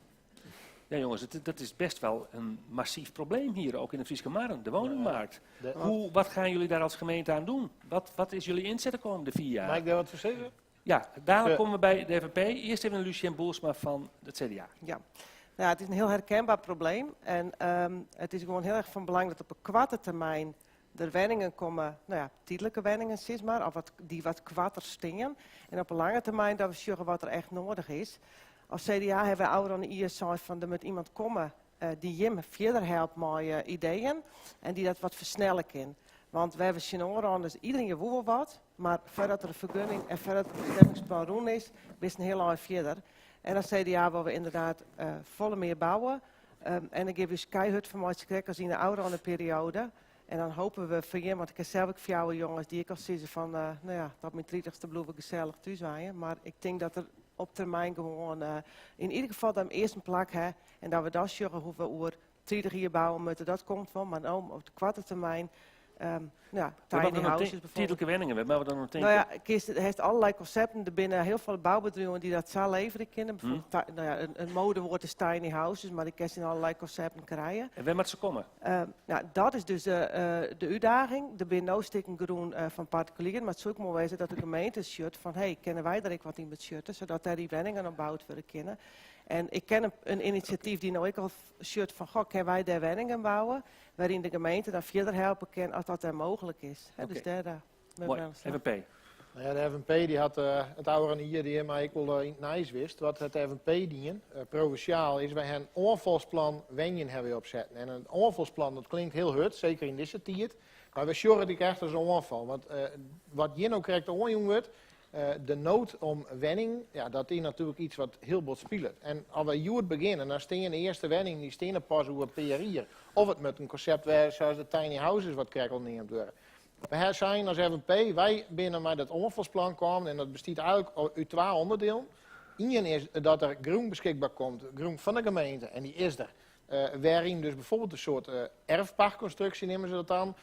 Speaker 1: Ja jongens, het, dat is best wel een massief probleem hier, ook in de Fryske Marren, de woningmarkt. De, Hoe, wat gaan jullie daar als gemeente aan doen? Wat, wat is jullie inzet de komende 4 jaar?
Speaker 7: Mag ik daar wat voor zeggen?
Speaker 1: Ja, dadelijk komen we bij de FNP. Eerst even Lucien Boelsma van het CDA.
Speaker 2: Ja. Nou, het is een heel herkenbaar probleem. En um, het is gewoon heel erg van belang dat op een korte termijn er wenningen komen, nou ja, tijdelijke wenningen, zeg maar, of wat, die wat kwarter stingen. En op een lange termijn dat we zorgen wat er echt nodig is. Als CDA hebben we ouder dan ISI van er moet iemand komen uh, die Jim verder helpt met uh, ideeën en die dat wat versnellen kan. Want we hebben Sinoran, dus iedereen wil wat, maar voordat er een vergunning en voordat het bestemmingsplan roen is, is een heel lang verder. En als CDA willen we inderdaad uh, volle meer bouwen. Um, en dan geven we keihard van mij als in de oudere periode. En dan hopen we voor je, want ik heb zelf ook jouw jongens die ik al zie van, uh, nou ja, dat mijn 30ste bloemen gezellig thuis zijn. Maar ik denk dat er op termijn gewoon uh, in ieder geval dan eerst een plak hebben. En dat we dan zorgen hoe we oer 30 jaar bouwen moeten, dat komt van. Maar nou, op de korte termijn Um, ja, tiny houses bijvoorbeeld.
Speaker 1: Tijdelijke wenningen, waar we dan nog
Speaker 2: denken? Nou ja, Kist, het heeft allerlei concepten. Er binnen heel veel bouwbedrijven die dat zal leveren kunnen. Bijvoorbeeld, hmm. nou ja, een, een modewoord is tiny houses, maar die kan in allerlei concepten krijgen.
Speaker 1: En waar moet ze komen?
Speaker 2: Uh, nou, dat is dus de, uh, de uitdaging. Er binnen nou stikken groen uh, van particulieren, maar het zou ook mooi wezen dat de gemeente shut van, hey, kennen wij daar ik wat in met shutten, zodat daar die wenningen op bouwd worden kunnen. En ik ken een, een initiatief die nou ik al shirt van, goh, kunnen wij daar wenningen bouwen? Waarin de gemeente dan verder helpen kan als dat er mogelijk is. He, okay. Dus daar, uh,
Speaker 1: Mooi. FNP.
Speaker 7: Nou ja, de FNP die had uh, het oude hier die maar ik wel uh, in het Nijs wist. Wat het FNP dien, uh, provinciaal, is wij een aanvalsplan wenjen hebben opzetten. En een aanvalsplan, dat klinkt heel hard, zeker in deze tijd. Maar we zorgen die echt als een aanval. Want wat je nou krijgt, wordt, De nood om wenning, ja, dat is natuerlik iets wat hiel bot spilet. En as wy hjoed begjinne, dan stean de earste wenningen dy steane pas oer in pear jier. Of it moat in konsept wêze sa as de tiny houses wat krekt al neamd wurde. We ha sein as FNP, wy binne mei dat oanfalsplan kaam en dat bestiet eigenlik út twa ûnderdielen. Ien is dat der grûn beskikber komt, grûn fan de gemeente, en dy is der. Wêryn dus bijvoorbeeld in soart erfpachtkonstruksje, neame se dat dan,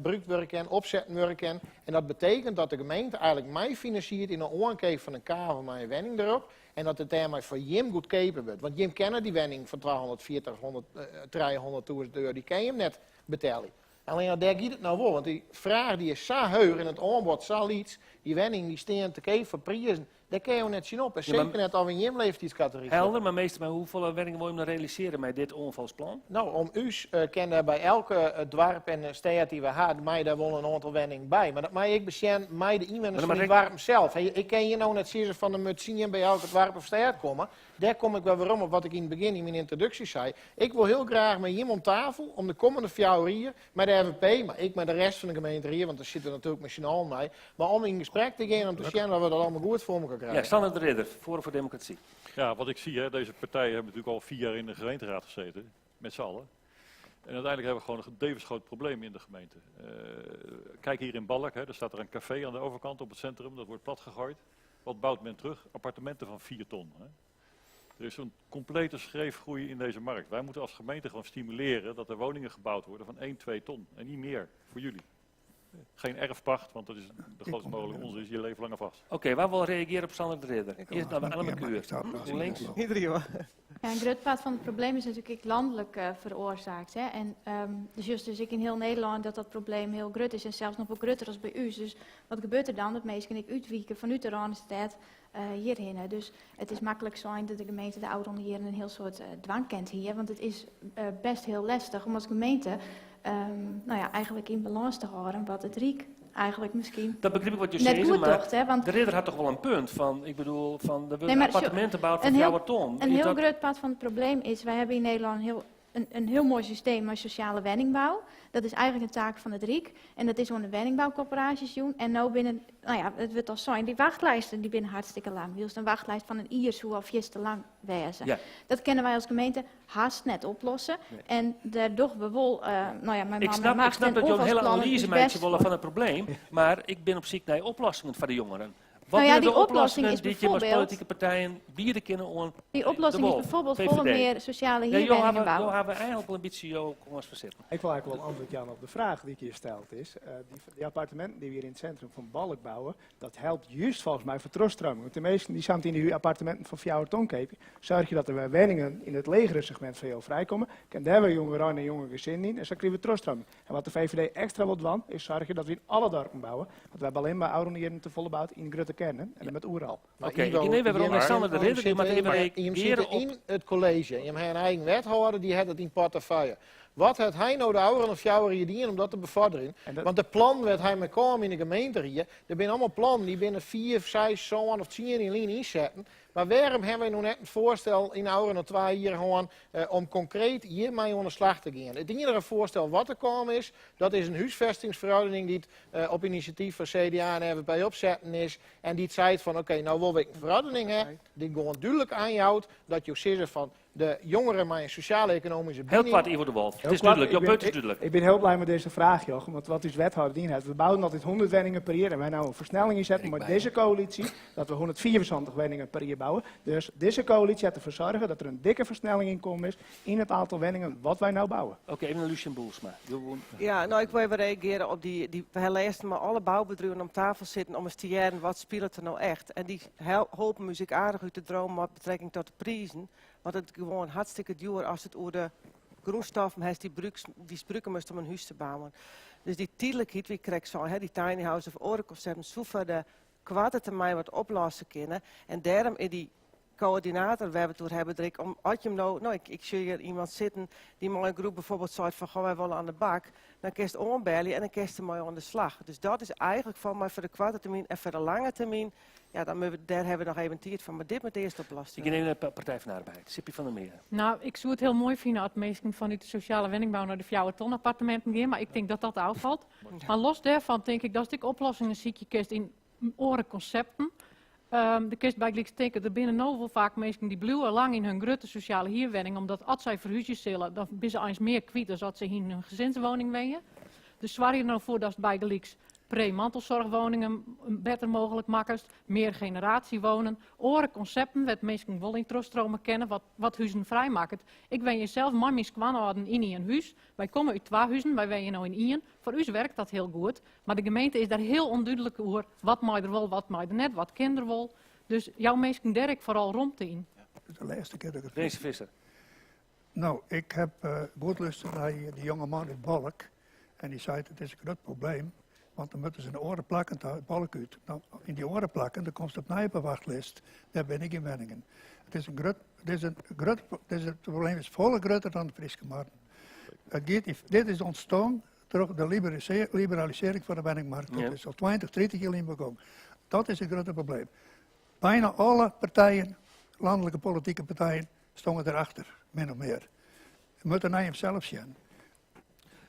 Speaker 7: brûkt wurde kin, opsetten wurde kin. En dat betekent dat de gemeente eigenlik meifinanciert yn de oankeap fan in kavel mei in wenning derop. En dat it dêrmei foar jim goedkeaper wurdt. Want jim kenne dy wenning fan 240, 100, 300.000 euro, dy kinne jim net betelje. Allinne dêr giet it no wol, want dy fraach dy is sa heech en it oanbod sa lyts. Dy wenningen dy stean te keap foar prizen, dêr kinne jo net tsjinop. En seker net as we yn jim leeftiidskategory sitte.
Speaker 1: Helder, mar meester, mar hoefolle wenningen wolle jim dan realisearje mei dit oanfalsplan?
Speaker 7: No, om ús kin dêr by elke doarp en stêd dy't we ha, mei dêr wol in oantal wenningen by. Mar dat mei ik besjen mei de ynwenners fan dy doarpen sels. Ik kin hjir no net sizze fan der moat tsien by elke doarp of stêd komme. Dêr kom ik wer werom op wat ik yn it begjin yn myn yntroduksje sei. Ik wol hiel graach mei jim om tafel om de kommende fjouwer jier mei de FNP, mar ek mei de rest fan de gemeenterie, want dêr sitte we natuerlik mei syn allen mei, mar om yn gesprek te gean om te sjen oft we dat allemaal goed foar elkoar krije.
Speaker 1: Ja, Sander de Ridder, Forum voor Democratie.
Speaker 10: Ja, wat ik zie, hè, deze partijen hebben natuurlijk al 4 jaar in de gemeenteraad gezeten, met z'n allen. En uiteindelijk hebben we gewoon een levensgroot probleem in de gemeente. Kijk hier in Balk, hè, daar staat er een café aan de overkant op het centrum, dat wordt platgegooid. Wat bouwt men terug? Appartementen van 4 ton. Hè. Er is een complete schreefgroei in deze markt. Wij moeten als gemeente gewoon stimuleren dat er woningen gebouwd worden van 1, 2 ton en niet meer voor jullie. Geen erfpacht, want dat is de grootst mogelijke onzin, is je leven lang vast.
Speaker 1: Oké, waar wil reageren op Sander de Ridder?
Speaker 9: Ik
Speaker 1: Eerst
Speaker 9: wil
Speaker 1: naar
Speaker 9: nog
Speaker 1: Annemiek
Speaker 9: een keer,
Speaker 1: Kuur.
Speaker 9: maar ik sta op
Speaker 1: Hoe links?
Speaker 9: de
Speaker 2: Iedereen, hoor.
Speaker 14: Ja, een groot part van het probleem is natuurlijk ook landelijk veroorzaakt. Hè? En dus juist dus ik in heel Nederland dat dat probleem heel groot is en zelfs nog wel groter als bij u. Dus wat gebeurt er dan? Dat mensen ik uitwieken vanuit de Randstad hierheen. Dus het is makkelijk zijn dat de gemeente de ouderen hier een heel soort dwang kent hier. Want het is best heel lastig om als gemeente eigenlijk in balans te houden wat het Rijk eigenlijk misschien
Speaker 1: Dat begrijp ik wat je
Speaker 14: net
Speaker 1: zegt,
Speaker 14: goed
Speaker 1: maar
Speaker 14: docht, hè, want
Speaker 1: de Ridder had toch wel een punt van, ik bedoel, van, er worden
Speaker 14: Nee, maar
Speaker 1: appartementen gebouwd voor jouw ton.
Speaker 14: Een
Speaker 1: Is
Speaker 14: heel
Speaker 1: dat
Speaker 14: groot part van het probleem is, wij hebben in Nederland een heel mooi systeem met sociale woningbouw. Dat is eigenlijk een taak van het Rijk. En dat is onder woningbouwcorporaties doen. En nou binnen, nou ja, het wordt al zijn, die wachtlijsten die binnen hartstikke lang. Wiels een wachtlijst van een ier hoe al vies te lang wezen. Dat kunnen wij als gemeente haast net oplossen. En daar doen we wel, nou ja, mijn
Speaker 1: Ik
Speaker 14: man en macht
Speaker 1: snap
Speaker 14: en
Speaker 1: dat je een hele
Speaker 14: onvalsplannen
Speaker 1: analyse
Speaker 14: is
Speaker 1: maakt
Speaker 14: best
Speaker 1: willen van het probleem, maar ik ben op zoek naar oplossingen voor de jongeren. Wat zijn
Speaker 14: Die
Speaker 1: de
Speaker 14: oplossing
Speaker 1: oplossingen
Speaker 14: is
Speaker 1: die je als
Speaker 14: bijvoorbeeld
Speaker 1: politieke partijen bieden kunnen om
Speaker 14: Die oplossing
Speaker 1: de
Speaker 14: is
Speaker 1: wolf,
Speaker 14: bijvoorbeeld
Speaker 1: VVD.
Speaker 14: volle meer sociale
Speaker 1: Nee, joh,
Speaker 14: huurwoningen bouwen.
Speaker 1: joh, hebben we eigenlijk wel een beetje jouw komst verzitten.
Speaker 13: Ik wil eigenlijk wel een antwoord, Jan, op de vraag die ik hier steld is. Die appartementen die we hier in het centrum van Balk bouwen, dat helpt juist volgens mij voor trooststroming. Want de meesten die samen in die huurappartementen van 4 ton kopen, zorg je dat er weer woningen in het legere segment van jou vrijkomen. En daar hebben we jongeren en jonge gezinnen in en zo krijgen we trooststroming. En wat de VVD extra wil doen, is zorgen dat we in alle dorpen bouwen. Want we hebben alleen maar ouderen hier te volle bouwd in grote kernen en met Oeral.
Speaker 7: Maar
Speaker 1: Oké,
Speaker 7: Ivo,
Speaker 1: ik neem even
Speaker 7: je
Speaker 1: om Sander de
Speaker 7: zit
Speaker 1: Ridder, die moet
Speaker 7: in
Speaker 1: even
Speaker 7: maar
Speaker 1: reageren
Speaker 7: je zit
Speaker 1: op
Speaker 7: in het college. Je hebt een eigen wethouder, die heeft het in portefeuille. Wat heeft hij nou de ouderen of jouw hier dienen om dat te bevorderen?
Speaker 13: En dat
Speaker 7: Want de plan werd hij met kwam in de gemeente hier. Er zijn allemaal plannen die binnen 4, 6, 7 of 10 in lijn inzetten. Maar waarom hebben wij nou net een voorstel in ouderen of 2 hier gewoon om concreet hiermee aan de slag te gaan? Het enige voorstel wat er kwam is, dat is een huisvestingsverordening die het op initiatief van CDA en FNP opzetten is. En die het zei van oké, nou wil ik een verordening hebben die gewoon duidelijk aanhoudt dat je zegt van de jongeren met een sociaal-economische
Speaker 1: Heel
Speaker 7: binding.
Speaker 1: kwart, Ivo de Wolf.
Speaker 13: Heel
Speaker 1: Het is
Speaker 13: kwart.
Speaker 1: duidelijk. Jouw punt is duidelijk.
Speaker 13: Ik ben heel blij met deze vraag, Jochem. Want wat is wethouder dien heeft? We bouwen altijd 100 woningen per jaar en wij nou een versnelling inzetten.
Speaker 1: Ik
Speaker 13: Maar
Speaker 1: bij.
Speaker 13: deze coalitie, dat we 174 woningen per jaar bouwen. Dus deze coalitie gaat ervoor zorgen dat er een dikke versnelling in komt is in het aantal woningen wat wij nou bouwen.
Speaker 1: Oké, even naar Lucien Boelsma.
Speaker 2: Ja, ik wil even reageren op die we lezen maar alle bouwbedrijven om tafel zitten om eens te jaren wat speelt er nou echt. En die helpen muziek aardig uit de droom met betrekking tot de prijzen. Want het is gewoon hartstikke duur als het over de grondstoffen heeft die gebruiken moest om een huis te bouwen. Dus die tijdelijkheid, wie krijgt zo, hè, die tiny house of orenconcepten, zo voor de korte termijn wat oplossen kunnen. En daarom is die coördinator, waar we het over hebben, Rick, om, als je hem nou, nou, ik, ik zie hier iemand zitten die met een groep bijvoorbeeld zegt van, goh, wij willen aan de bak, dan kun je het aanbellen en dan kun je ermee aan de slag. Dus dat is eigenlijk van mij voor de korte termijn en voor de lange termijn, ja, dan moeten we, daar hebben we nog even tijd van, maar dit moet eerst oplossen.
Speaker 1: Ik neem de Partij van de Arbeid, Sippy van der Meer.
Speaker 11: Ik zou het heel mooi vinden als mensen vanuit de sociale woningbouw naar de 4 ton appartementen gaan, maar ik denk dat dat afvalt. Maar los daarvan denk ik dat ik oplossingen zie je kerst in orenconcepten. Do kinst bygelyks tinke, der binne no wol faak minsken dy bliuwe lang yn hun grutte sosjale hierwenning, omdat as sy ferhúzje sille, dan binne se eins mear kwyt as as se yn hun gezinswoning wenje. Dus soargje der no foar datst bygelyks pre-mantelzorgwoningen better mooglik makkest, meergeneratiewonen, oare konsepten wêr't minsken wol yn trochstrome kinne, wat, wat huzen frijmakket. Ik wenje sels mei myn skoanâlden yn ien hús. Wy komme út twa huzen, wy wenje no yn ien. Foar ús werkt dat hiel goed. Mar de gemeente is dêr hiel ûndúdlik oer. Wat mei der wol, wat mei der net, wat kin der wol. Dus jou minsken dêr ek foaral romte yn.
Speaker 9: De lêste kear dat ik it
Speaker 1: Rinse Visser.
Speaker 9: Nou, ik heb goed luisterd naar die jonge man uit Balk. En die zei, het is een groot probleem. Want dan moeten ze in de oare plakken ta Balk uit. Nou, in die oare plakken, dan komt ze opnij op een wachtlijst. Daar ben ik in Wenningen. Het is een groot, het is een groot, het, is, het probleem is folle grutter dan de Fryske Marren. Het giet, dit is ontstaan troch de liberalisearring fan de wenningmarkt. Dat is al 20, 30 jier lyn begûn. Dat is it grutte probleem. Bijna alle partijen, lanlike politike partijen, stongen derachter, min of mear. Je moatte nei himsels sjen.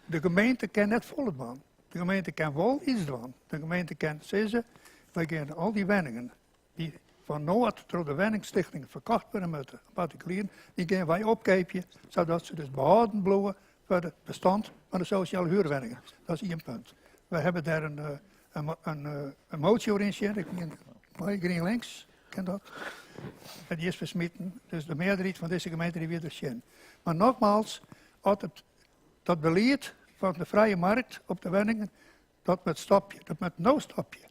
Speaker 9: De gemeente kin net folle dwaan. De gemeente kin wol iets dwaan. De gemeente kin sizze, wy geane al dy wenningen dy't fan noard troch de wenningstichting ferkocht wurde moatte, partikulieren, dy gean wy opkeapje, sadat se dus behâlden bliuwe foar it bestand fan de sosjale huurwenningen. Dat is ien punt. Wy hawwe dêr in, eh, in, in, eh, in motie oer yntsjinne, ik mien mei GrienLinks, ken dat? En dy is fersmiten, dus de mearderheid fan dizze gemeente dy wie der tsjin. Mar nogmaals, as it, dat belied fan de frije markt op de wenningen, dat moat stopje, dat moat no stopje.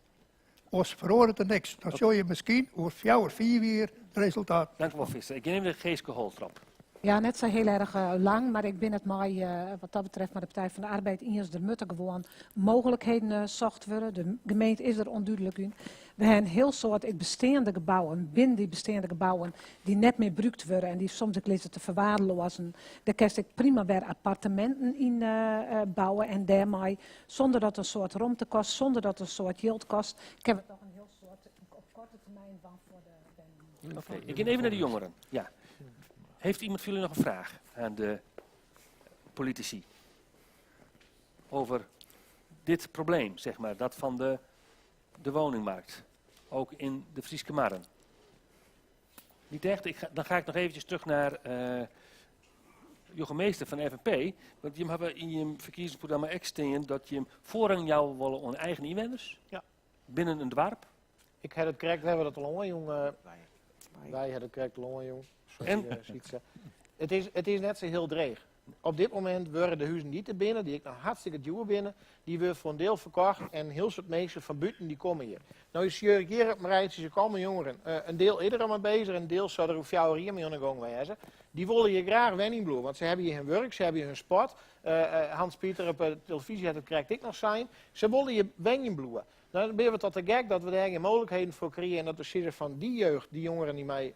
Speaker 9: Oars feroaret der niks. Dan sjogge je miskien oer fjouwer, fiif jier it resultaat.
Speaker 1: Dank u wol, Visser. Ik gean even Geeske Holtrop.
Speaker 12: Ja, net sa hiel erch lang, mar ik bin it mei, wat dat betreft, mei de Partij van de Arbeid iens. Der moatte gewoan mooglikheden socht wurde. De gemeente is der ûndúdlik yn. We ha in hiel soad ek besteande gebouwen, binnen dy besteande gebouwen, dy't net mear brûkt wurde en dy't soms ek lizze te ferwaarloazen. Dêr kinst ek prima wer apparteminten yn bouwe en dêrmei, sûnder dat in soad romte kost, sûnder dat in soad jild kost, kinne we toch in hiel soad op korte termyn dwaan foar de wenningen.
Speaker 1: Oké, ik gean even nei de jongeren. Ja. Heeft iemand van jullie nog een vraag aan de politici? Over dit probleem, zeg maar, dat van de woningmarkt. Ook in de Fryske Marren. Niet echt? Dan ga ik nog eventjes terug naar Jochem Meester fan FNP. Want jim hawwe yn jim ferkiezingsprogramma ek stean dat jim foarrang jouwe wolle oan eigen ynwenners binnen in doarp.
Speaker 7: Ik ha it krekt, hawwe dat al oanjûn. Wy hawwe it krekt al oanjûn. Sorry,
Speaker 1: En?
Speaker 7: Sytse. It is net sa hiel dreech. Op dit momint wurde de huzen dy't der binne, dy't ek noch hartstikke djoer binne, dy wurde foar in diel ferkocht en in hiel soad minsken fan bûten dy komme hjir. No sjoch ik hjir op myn rijtsjes ek allemaal jongeren. In diel is der al mei bezich en in diel sil der oer 4 jier mei oan de gong wêze. Dy wolle hjir graach wenjen bliuwe, want se hawwe hjir hun wurk, se hawwe hjir hun sport. Hans Pieter op de televyzje hat it krekt ek noch sein. Se wolle hjir wenjen bliuwe. Dan binne we toch te gek dat we dêr gjin mooglikheden foar krije en dat we sizze fan dy jeugd, dy jongeren dy't mei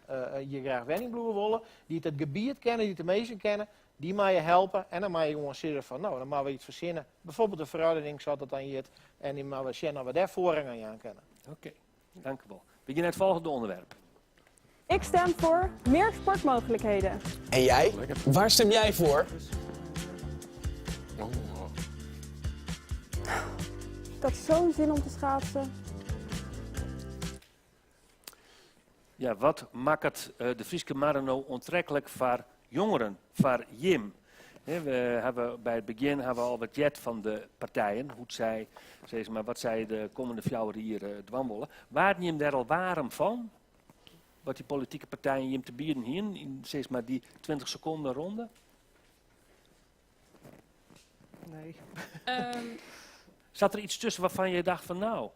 Speaker 7: hjir graach wenjen bliuwe wolle, dy't it gebiet kenne, dy't de minsken kenne, dy meie helpe en dan meie je gewoan sizze fan no, dan moatte we iets fersinne. Bijvoorbeeld de ferordening, sa't dat dan hjit, en dy moatte we sjen oft we dêr foarrang oan jaan kinne.
Speaker 1: Oké, dank u wol. We gean nei it folgjende ûnderwerp.
Speaker 15: Ik stem voor meer sportmogelijkheden.
Speaker 16: En jij? Waar stem jij voor?
Speaker 15: Ik had zo'n zin om te schaatsen.
Speaker 1: Ja, wat makket de Fryske Marren no oantreklik foar jongeren, foar jim? We hawwe by it begjin hawwe we al wat heard fan de partijen, hoe't sy, sis mar, wat sy de kommende 4 jier dwaan wolle. Waarden jim dêr al waarm fan? Wat dy politike partijen jim te bieden hienen yn, sis mar, dy 20 sekonden ronde?
Speaker 2: Nee.
Speaker 1: Zat er iets tussen waarvan je dacht van nou,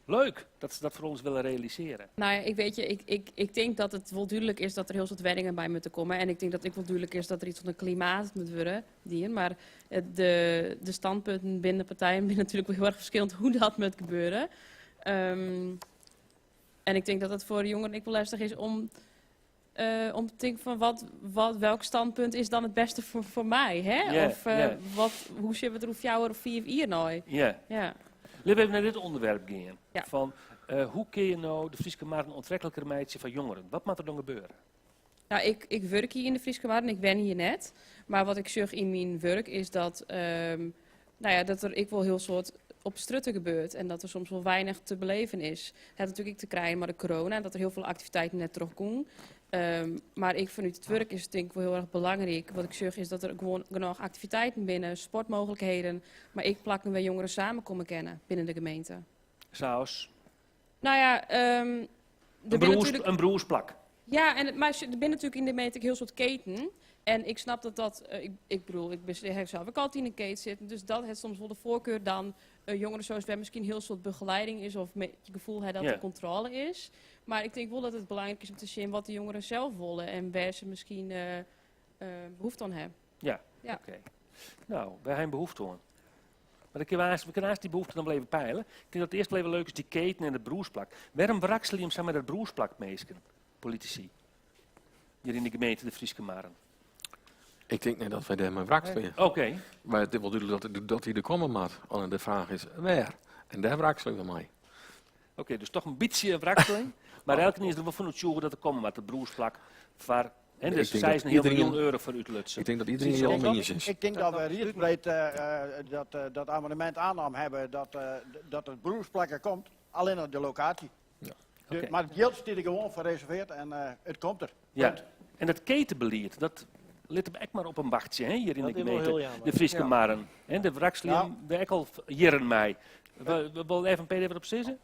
Speaker 1: leuk dat ze dat voor ons willen realiseren?
Speaker 6: Nou ja, ik weet je, ik denk dat het wel duidelijk is dat er heel soad wenningen by moatte komme. En ik denk dat ek wol dúdlik is dat der iets oan it klimaat moat wurde dien. Mar de standpunten binnen de partijen binne natuerlik wol hiel erch ferskillend hoe't dat moat gebeure. En ik tink dat it foar jongeren ek wol lestich is om te tinken fan welk standpunt is dan it bêste foar my? Hè? Of hoe sjogge we der oer 4 of 5 jier nei?
Speaker 1: Litte we even nei dit ûnderwerp gean. Fan, hoe kinne je no de Fryske Marren oantrekliker meitsje foar jongeren? Wat moat der dan gebeure?
Speaker 6: Nou, ik wurk hjir yn de Fryske Marren, ik wen hjir net. Mar wat ik sjoch yn myn wurk is dat, nou ja, dat der ek wol hiel soad op strjitte gebeurt en dat der soms wol weinich te beleven is. Het hat natuerlik ek te krijen mei de corona en dat der hiel folle aktiviteiten net trochgongen. Um, mar ek fanút it wurk is it tink ik wol hiel erch belangryk. Wat ik sjoch is dat der gewoan genôch aktiviteiten binne, sportmooglikheden, mar ek plakken wêr't jongeren samenkomme kinne binnen de gemeente.
Speaker 1: Sa as?
Speaker 6: Nou ja, um,
Speaker 1: der binne natuerlik... In brûsplak.
Speaker 6: Ja, en, mar der binne natuerlik yn de gemeente ek hiel soad keten. En ik snap dat dat, uh, ik, ik bedoel, ik ben, heb zelf ook altijd in een keet zitten, dus dat heeft soms wel de voorkeur dan uh, jongeren zoals waar misschien heel soort begeleiding is of met het gevoel hè, dat er controle is. Maar ik denk wel dat het belangrijk is om te zien wat de jongeren zelf willen en waar ze misschien uh, behoefte aan hebben.
Speaker 1: Ja, ja. oké. Nou, wij hebben behoefte aan. Maar dan kunnen we, we kunnen dy behoefte dan even peilen. Ik denk dat het eerst wel even leuk is, die keten en de brûsplak. Wêrom wrakselje jim sa mei dat brûsplak, minsken, politisy? Hjir yn de gemeente de Fryske Marren.
Speaker 4: Ik tink net dat wy dêrmei wrakselje.
Speaker 1: Oké.
Speaker 4: Maar it is wol dúdlik dat, dat dy der komme moat. Allinnich de fraach is wêr. En dêr wrakselje we mei.
Speaker 1: Oké, dus toch in bytsje in wrakseling. Mar elkenien is der wol fan oertsjûge dat der komme moat, it brûsplak foar En dus
Speaker 4: Ik denk dat
Speaker 1: 6,5
Speaker 4: iedereen-
Speaker 1: miljoen euro foar útlutsen.
Speaker 4: Ik denk dat iedereen hier al mee eens is.
Speaker 8: Ik denk dat we riedsbreed eh, eh, dat, eh, dat amendement aannam hebben dat, eh, dat het brûsplak der komt, allinnich de lokaasje.
Speaker 4: Ja.
Speaker 8: De,
Speaker 1: Oké.
Speaker 8: Mar it jild stiet der gewoan foar reservearre en eh, it komt der.
Speaker 1: Ja.
Speaker 8: Punt.
Speaker 1: En dat ketenbelied, dat lit him ek mar op him wachtsje hè, hjir yn
Speaker 7: Dat
Speaker 1: de
Speaker 7: is wol
Speaker 1: gemeente.
Speaker 7: hiel jammer.
Speaker 1: De Fryske
Speaker 7: Ja.
Speaker 1: Marren. Hè, dêr wrakselje
Speaker 8: Ja.
Speaker 1: we ek al jierren mei. Wol FNP dêr wat op sizze?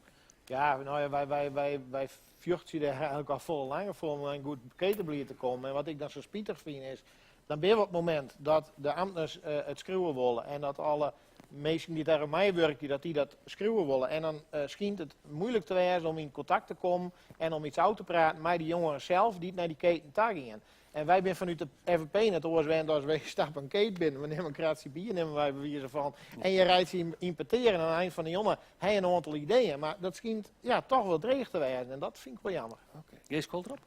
Speaker 7: Ja, nou ja, wy, wy, wy, wy fjochtsje dêr eigenlik al folle langer foar om in goed ketenbelied te kommen. En wat ik dan sa spitich fyn is, dan binne we op it momint dat de amtners eh, it skriuwe wolle en dat alle minsken dy't dêr oan meiwurkje, dat dy dat skriuwe wolle. En dan eh, skynt it muoilik te wêzen om yn kontakt te kommen en om yts ôf te praten mei de jongeren sels dy't nei dy keten ta gean. En wy binne fanút de FNP net oars wend as wy stappe in keet binnen. We nimme in kratsje bier, nimme wy by wize fan. En je reitsje yn, yn petear en oan de ein fan de jûn ha je in oantal ideeën. Mar dat skynt ja, toch wol dreech te wêzen en dat fyn ik wol jammer.
Speaker 1: Gees Koltrop?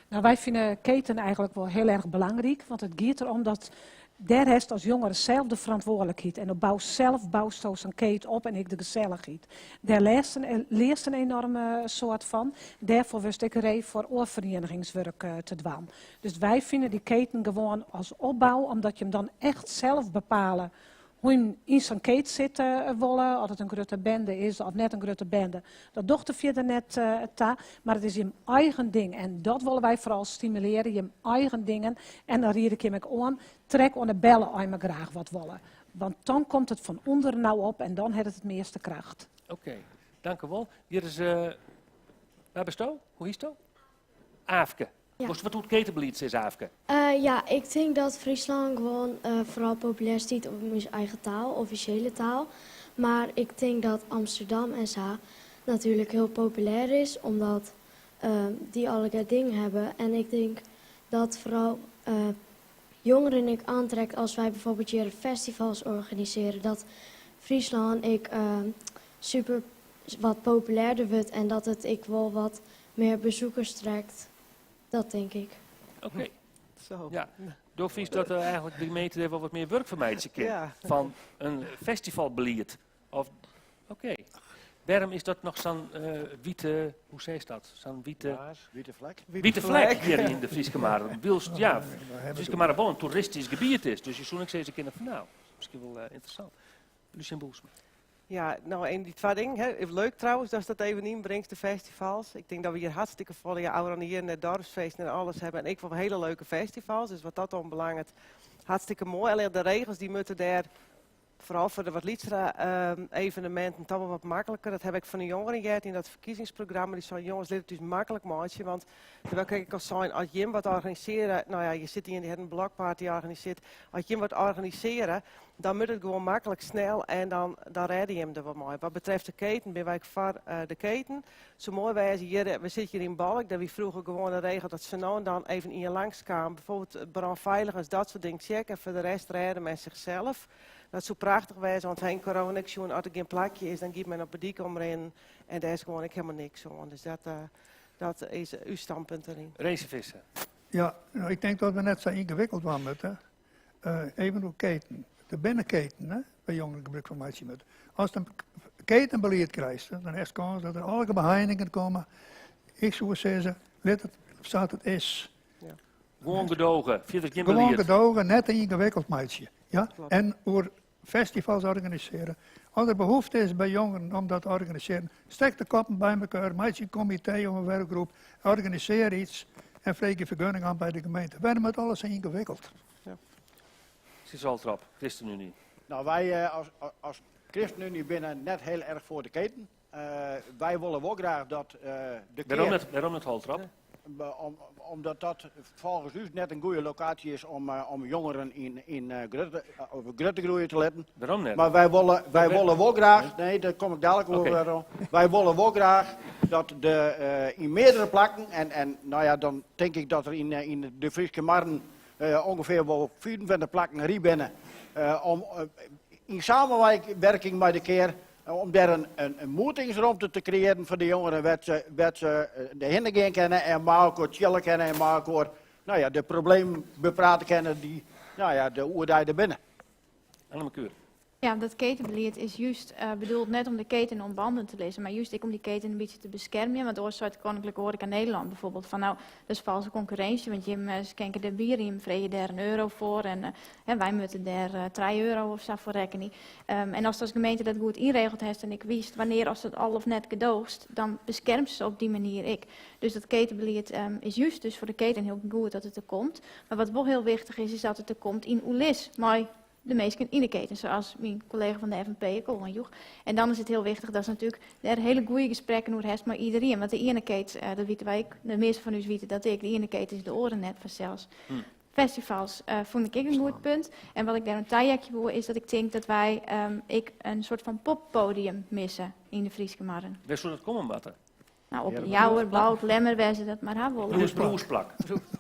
Speaker 12: Nou, wy fine keten eigenlik wol hiel erch belangryk, want it giet derom dat dêr hast as jongere sels de ferantwurdlikheid en op bou sels bousto sa'n keet op en ek de gesellichheid. Dêr learst in, learst in enoarme soad fan. Dêrfoar wurdst ek ree foar oar ferienigingswurk eh, te dwaan. Dus wy fine dy keten gewoan as opbou, omdat je him dan echt sels bepale hoe't je yn sa'n keet sitte wolle, oft it in grutte bende is of net in grutte bende. Dat docht der fierder net uh, ta, mar it is jim eigen ding. En dat wolle wy foaral stimulearje, jim eigen dingen. En dan ried ik jim ek oan, trek oan de belle as jimme graach wat wolle. Want dan komt it fan ûnderen no op en dan hat it it measte kracht.
Speaker 1: Oké, dankjewol. Hjir is, uh, wa bisto? Hoe hietsto? Aafke.
Speaker 20: Ja.
Speaker 1: Wolst wat oer it ketenbelied sizze, Aafke?
Speaker 20: Uh, ja, ik tink dat Fryslân gewoan uh, foaral populêr stiet op ús eigen taal, offisjele taal. Mar ik tink dat Amsterdam en sa natuerlik hiel populêr is, omdat uh, dy allegear dingen hawwe. En ik tink dat foaral jongeren ek oantrekt as wy byfoarbyld hjir festivals organisearje. Dat Fryslân ek super wat populêrder wurdt en dat it ek wol wat mear besikers trekt. Dat tink ik.
Speaker 1: Oké.
Speaker 2: Zo.
Speaker 1: Ja. Do fynst dat der eigenlik de gemeente dêr wol wat mear wurk fan meitsje kin?
Speaker 2: Ja.
Speaker 1: Fan in festivalbelied? Of, oké. Wêrom is dat noch sa'n uh, wite, hoe seist dat? Sa'n wite,
Speaker 8: Wite flek?
Speaker 1: Wite flek hjir yn de Fryske Marren. Wylst, ja, Fryske Marren wol in toeristysk gebiet is. Dus je soene ek sizze kinne fan nou, miskien wol uh, ynteressant. Lucien Boelsma.
Speaker 2: Ja, nou, en dy twa dingen. Hè. Leuk trouwens datst dat even ynbringst, de festivals. Ik tink dat we hjir hartstikke folle ja, ôfrûne jierren it doarpsfeest en alles hawwe. En ek wol hiele leuke festivals. Dus wat dat oanbelanget, hartstikke moai. Allinnich de regels dy moatte dêr, foaral foar de wat lytsere uh, eveneminten, toch wol wat makliker. Dat ha ik fan de jongeren heard yn dat ferkiezingsprogramma. Dy seinen, jonges, lit it ús maklik meitsje. Want terwyl ik al sein, as jim wat organisearje, nou ja, je sitte hjir, dy hat in blockparty organisearre. As jim wat organisearje, dan moat it gewoan maklik, snel en dan, dan rêde jim der wol mei. Wat betreft de keten, binne wy foar uh, de keten. Soe moai wêze, hjir, we sitte hjir yn Balk, dêr wie froeger gewoan de regel dat sa no en dan even ien langskaam. Byfoarbyld brânfeiligens, dat soart dingen checke en foar de rest rêde men sichsels. Dat soe prachtich wêze, want yn corona ek sjoen, as der gjin plakje is, dan giet men op 'e dyk omrinnen en dêr is gewoan ek hielendal niks oan. Dus dat, uh, dat is ús standpunt deryn.
Speaker 1: Renze Visser.
Speaker 9: Ja, nou, ik denk dat we net sa yngewikkeld dwaan moatte. Uh, even oer keten. Der binne keten, hè, wêr't jongeren gebrûk fan meitsje moatte. Ast in ketenbelied krijst, dan is kâns dat der allegear beheiningen komme. Ik soe sizze, lit it sa't it is.
Speaker 1: Ja. Gewoan gedoge, fierder gjin
Speaker 9: Gewoan
Speaker 1: belied.
Speaker 9: gedoge, net te yngewikkeld meitsje. Ja? En oer Festivals organisearje. As der behoefte is by jongeren om dat te organisearjen, stek de koppen by mekoar, meitsje in komitee of in werkgroep, organisearje iets en freegje fergunning oan by de gemeente. Wêrom moat alles sa yngewikkeld?
Speaker 1: Ja. Sietze Holtrop, ChristenUnie.
Speaker 8: Nou, wy eh, as, as ChristenUnie binne net hiel erch foar de keten. Eh, wy wolle wol graach dat eh, de
Speaker 1: Wêrom net, wêrom net Holtrop?
Speaker 8: Om, omdat dat folgens ús net in goede lokaasje is om, eh, om jongeren yn, yn grutte, of grutte groeie te litten.
Speaker 1: Wêrom net?
Speaker 8: Mar wy wolle, wy wolle wol graach, nee, dêr kom ik dadelijk oer okay. Op. Wy wolle wol graach dat de, uh, yn meardere plakken, en, en nou ja, dan tink ik dat der yn, yn de Fryske Marren uh, ûngefear wol 25 plakken rie binne, uh, om yn samenwerking mei de kear Om dêr in, in, moetingsromte te kreëaren foar de jongeren wêr't se, wêr't se eh, hinne gean kinne en mei elkoar chille kinne en mei elkoar nou ja, de problemen beprate kinne dy't nou ja, de oerdei der binne.
Speaker 1: Anne
Speaker 14: Ja, dat ketenbelied is juist uh, bedoeld net om de keten oan banden te lizzen, mar juist ek om dy keten in bytsje te beskermjen. Want oars seit Koninklijke Horeca Nederland bijvoorbeeld fan nou, dat is falske konkurrinsje, want jim uh, skinke de bier, jim freegje dêr in euro foar en uh, wy moatte dêr 3 euro of sa foar rekkenje. Um, en ast as gemeente dat goed ynregeld hast en ek witst wannear ast it al of net gedoogst, dan beskermst se op dy manier ek. Dus dat ketenbelied um, is juist dus foar de keten hiel goed dat it der komt. Mar wat wol hiel wichtich is, is dat it der komt yn oerlis mei de minsken yn de keten, sa as myn kollega fan de FNP ek al oanjoech. En dan is it hiel wichtich datst natuerlik dêr hiele goede gesprekken oer hast mei iderien. Want de iene keet, uh, dat witte wy ek, de measte fan ús witte dat ek, de iene keet is de oare net fansels. Festivals uh, fûn ik ek in goed punt. En wat ik dêr oan taheakje woe, is dat ik tink dat wy um, ek in soart fan poppodium misse yn de Fryske Marren.
Speaker 1: Wêr soe dat komme moatte?
Speaker 14: Nou, op Jouwer, Balk, Lemmer, wêr se dat mar ha wolle.
Speaker 1: Brûsplak.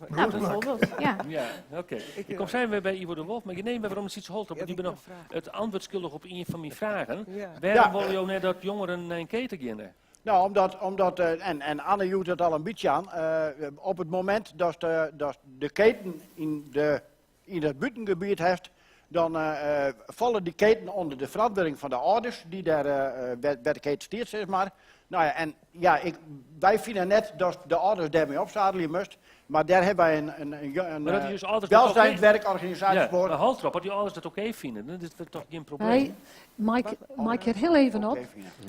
Speaker 14: Nou, bijvoorbeeld, ja.
Speaker 1: Ja, oké. Okay. Ik kom zijn weer bij Ivo de Wolff, mar ik neam werom Sietse Holtrop, want dy binne noch it antwurd skuldich op ien fan myn fragen. Ja. Wêrom wolle jo net dat jongeren nei in keten geane?
Speaker 8: Nou, omdat, omdat eh, en, en Anne joech dat al in bytsje oan, uh, op it momint dat de, dat de keten yn, de, yn it bûtengebiet hast, dan uh, falle dy keten ûnder de ferantwurding fan de âlders dy't dêr uh, wêr't de keten stiet, sis mar. Nou ja, en ja, ik, wy fine net dat de âlders dêrmei opsadelje moast, mar dêr hawwe wy in, in, in, in welzijnswerkorganisaasje
Speaker 1: ja,
Speaker 8: foar.
Speaker 1: Mar Holtrop, as dy âlders dat oké fine, dan is dat toch gjin probleem?
Speaker 12: Wij, Mike, mei ik hjir hiel even op?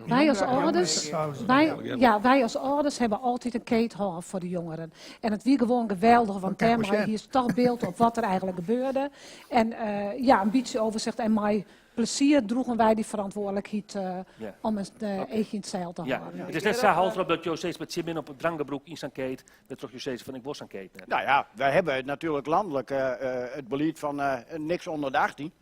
Speaker 12: Wy as âlders, wy, ja, wy as âlders hawwe altyd in keet hân foar de jongeren. En it wie gewoan geweldich, want dêrmei hiest toch byld op wat der eigentlik gebeurde. En uh, ja, in bytsje overzicht. En mei plezier droegen wy dy ferantwurdlikheid uh, ja. om in uh, okay. eachje yn it seil te
Speaker 1: ja.
Speaker 12: hâlden.
Speaker 1: It is net sa Holtrop dat jo steeds met tsjin binne op it drankgebrûk yn sa'n keet, wêrtroch jo sizze fan ik wol sa'n keet net.
Speaker 8: Nou ja, wy hawwe natuerlik lanlik uh, it belied fan uh, niks ûnder de 18.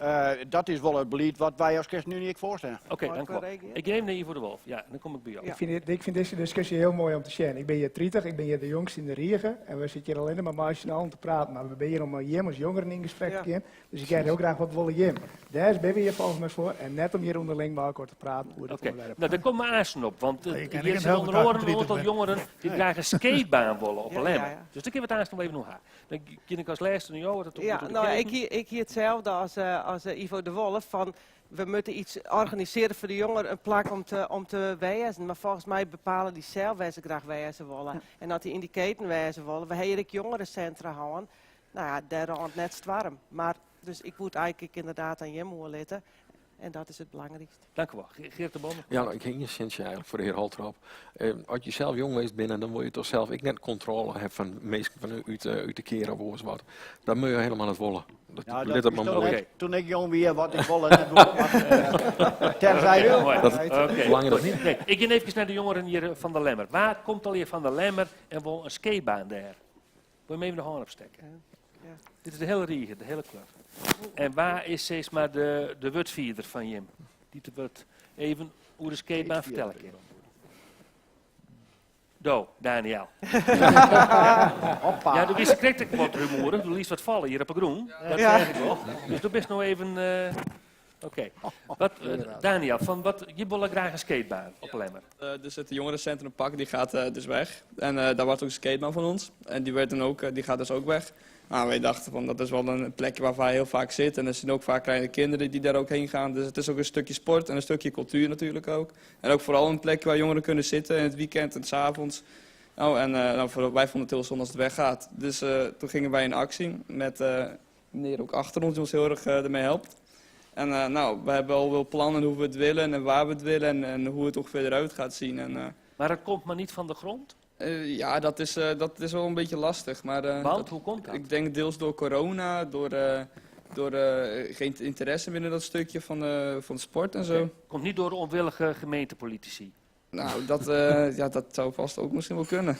Speaker 8: Uh, dat is wol it belied wat wy as ChristenUnie ek foarstean.
Speaker 1: Oké, okay, dank u wel. Ik geef naar Ivo de Wolff. Ja, dan kom ik by jo.
Speaker 13: Ik fyn, ik fyn dizze diskusje hiel moai om te sjen. Ik bin hjir 30, ik bin hjir de jongste yn de rige. En we sitte hjir allinnich mar mei syn allen te praten. Mar we binne hjir om mei jim as jongeren yn gesprek te gean. Dus ik hear hiel graach wat wolle jim. Dêr binne we hjir folgens my foar. En net om hjir ûnderling mei elkoar te praten oer dit
Speaker 1: Oké,
Speaker 13: ûnderwerp.
Speaker 1: nou, dêr komme we aansten op. Want
Speaker 9: Ik ken
Speaker 1: hjir
Speaker 9: ek in
Speaker 1: sitte ûnder oaren in
Speaker 9: 38
Speaker 1: oantal
Speaker 9: ben.
Speaker 1: jongeren dy't graach in skatebaan wolle op 'e
Speaker 2: Ja,
Speaker 1: Lemmer.
Speaker 2: ja, ja.
Speaker 1: Dus dêr kinne we it aansten wol even oer ha. Dan gean ik as lêste nei jo. Dat
Speaker 2: Ja, nou, ik hie itselde as, uh, as uh, Ivo de Wolff. Fan, we moatte yts organisearje foar de jongeren, in plak om te wêzen. Mar folgens my bepale dy sels wêr't se graach wêze wolle. En as dy yn dy keten wêze wolle. We hawwe hjir ek jongerensintra hân. Nou ja, dêr rint net stoarm. Mar, dus ik woe it eigentlik ynderdaad oan jim oerlitte. En dat is it belangrykste.
Speaker 1: Dank u wel. Geert de Bom.
Speaker 4: Ja, nou, ik ha ien sintsje eigentlik foar de hear Holtrop. Eh, as je sels jong west binne, dan wolle je toch sels ek net kontrôle hawwe fan minsken fan út, uh, út de kear of oars wat. Dat moatte je hielendal net wolle. Dat,
Speaker 8: Ja,
Speaker 4: lit
Speaker 8: dat
Speaker 4: dat mar
Speaker 8: toen,
Speaker 4: moai.
Speaker 8: ik, toen ik jong wie, wat ik wolle net wolle. Maar, uh, terzijde.
Speaker 1: Moai.
Speaker 4: Dat,
Speaker 1: Oké.
Speaker 4: Langer dat niet.
Speaker 1: Nee, ik gean even nei de jongeren hjir fan de Lemmer. Wa komt allegear fan de Lemmer en wol in skatebaan dêr? Wol je even de hân opstekke?
Speaker 2: Ja.
Speaker 1: Dit is de hiele rige, de hiele klup. En wa is sis mar de, de wurdfierder fan jim? Dy't it wat even oer de skatebaan fertelle kin. Do, Daniel.
Speaker 8: Hoppa.
Speaker 1: Ja, do bist krekt ek wat rumoerich. Do lietst wat falle hjir op 'e grûn. Dat
Speaker 2: Ja.
Speaker 1: seach ik wol. Dus do bist no even... eh, Oké. Wat, eh, Daniel, fan wat, je wolle graach in skatebaan op Lemmer.
Speaker 21: Dus het jongerencentrum Pak die gaat dus weg. En daar was ook een skatebaan van ons. En die, werd dan ook, die gaat dus ook weg. Nou, wij dachten van dat is wel een plekje waar wij heel vaak zitten. En er zijn ook vaak kleine kinderen die daar ook heen gaan. Dus het is ook een stukje sport en een stukje cultuur natuurlijk ook. En ook vooral een plekje waar jongeren kunnen zitten in het weekend en 's avonds. Nou, en nou, wij vonden het heel zonde als het weggaat. Dus toen gingen wij in actie met meneer ook achter ons die ons heel erg ermee helpt. En eh, nou, we hebben al wel plannen hoe we het willen en waar we het willen en, en hoe het ongeveer eruit gaat zien. En, eh,
Speaker 1: Maar het komt maar niet van de grond?
Speaker 21: eh, ja, dat is, eh, dat is wel een beetje lastig. Maar, eh,
Speaker 1: Want,
Speaker 21: dat-
Speaker 1: hoe komt dat?
Speaker 21: Ik denk deels door corona, door, eh, door eh, geen interesse binnen dat stukje van, eh, van sport en zo.
Speaker 1: Komt niet door de onwillige gemeentepolitici.
Speaker 21: Nou, dat, eh, ja, dat zou vast ook misschien wel kunnen.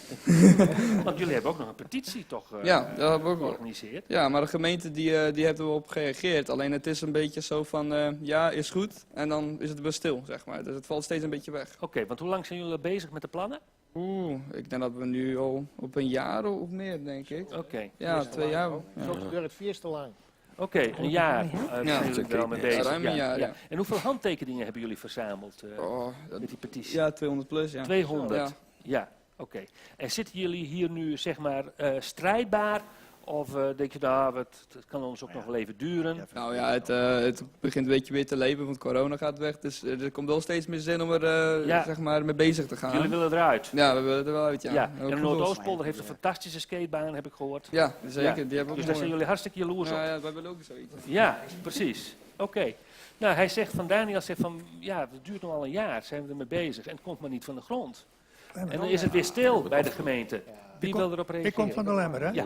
Speaker 1: Want jullie hebben ook nog een petitie toch eh,
Speaker 21: ja, dat hebben we ook wel.
Speaker 1: georganiseerd?
Speaker 21: Ja, maar de gemeente die, eh, die heeft er wel op gereageerd. Alleen het is een beetje zo van, eh, ja, is goed. En dan is het weer stil, zeg maar. Dus het valt steeds een beetje weg.
Speaker 1: Oké, want hoe lang zijn jullie al bezig met de plannen?
Speaker 21: Oeh, ik denk dat we nu al op een jaar of meer, denk ik.
Speaker 1: Oké.
Speaker 21: Ja, twee jaar. Ja.
Speaker 7: Zo duurt het vier te lang.
Speaker 1: Oké, een jaar eh,
Speaker 21: Ja.
Speaker 1: zijn jullie er wel mee bezig.
Speaker 21: Ruim een jaar, ja.
Speaker 1: En hoeveel handtekeningen hebben jullie verzameld eh, met die petitie?
Speaker 21: Ja, 200 plus, ja.
Speaker 1: 200,
Speaker 21: Ja.
Speaker 1: ja, oké. En zitten jullie hier nu, zeg maar, eh, strijdbaar? Of eh, denk je, nou, het, het kan ons ook nog wel even duren?
Speaker 21: Nou ja, het, eh, het begint een beetje weer te leven, want corona gaat weg. Dus eh, er komt wel steeds meer zin om er eh,
Speaker 1: Ja.
Speaker 21: zeg maar, mee bezig te gaan.
Speaker 1: Jullie willen eruit?
Speaker 21: Ja, we willen er wel uit, ja.
Speaker 1: Ja,
Speaker 21: Ook
Speaker 1: en de
Speaker 21: gevoel.
Speaker 1: Noordoostpolder heeft een fantastische skatebaan, heb ik gehoord.
Speaker 21: Ja, zeker. Die hebben ook
Speaker 1: Dus daar
Speaker 21: mooi.
Speaker 1: zijn jullie hartstikke jaloers op.
Speaker 21: Ja, ja, wij willen ook zoiets.
Speaker 1: Ja, precies. Oké. Nou, hij zegt van Daniel zegt van ja, het duurt nog al een jaar, zijn we ermee bezig en het komt maar niet van de grond. En dan is het weer stil bij de gemeente. Wie
Speaker 9: Ik kom-
Speaker 1: wil erop reageren?
Speaker 9: ik kom van de Lemmer, hè?
Speaker 1: Ja.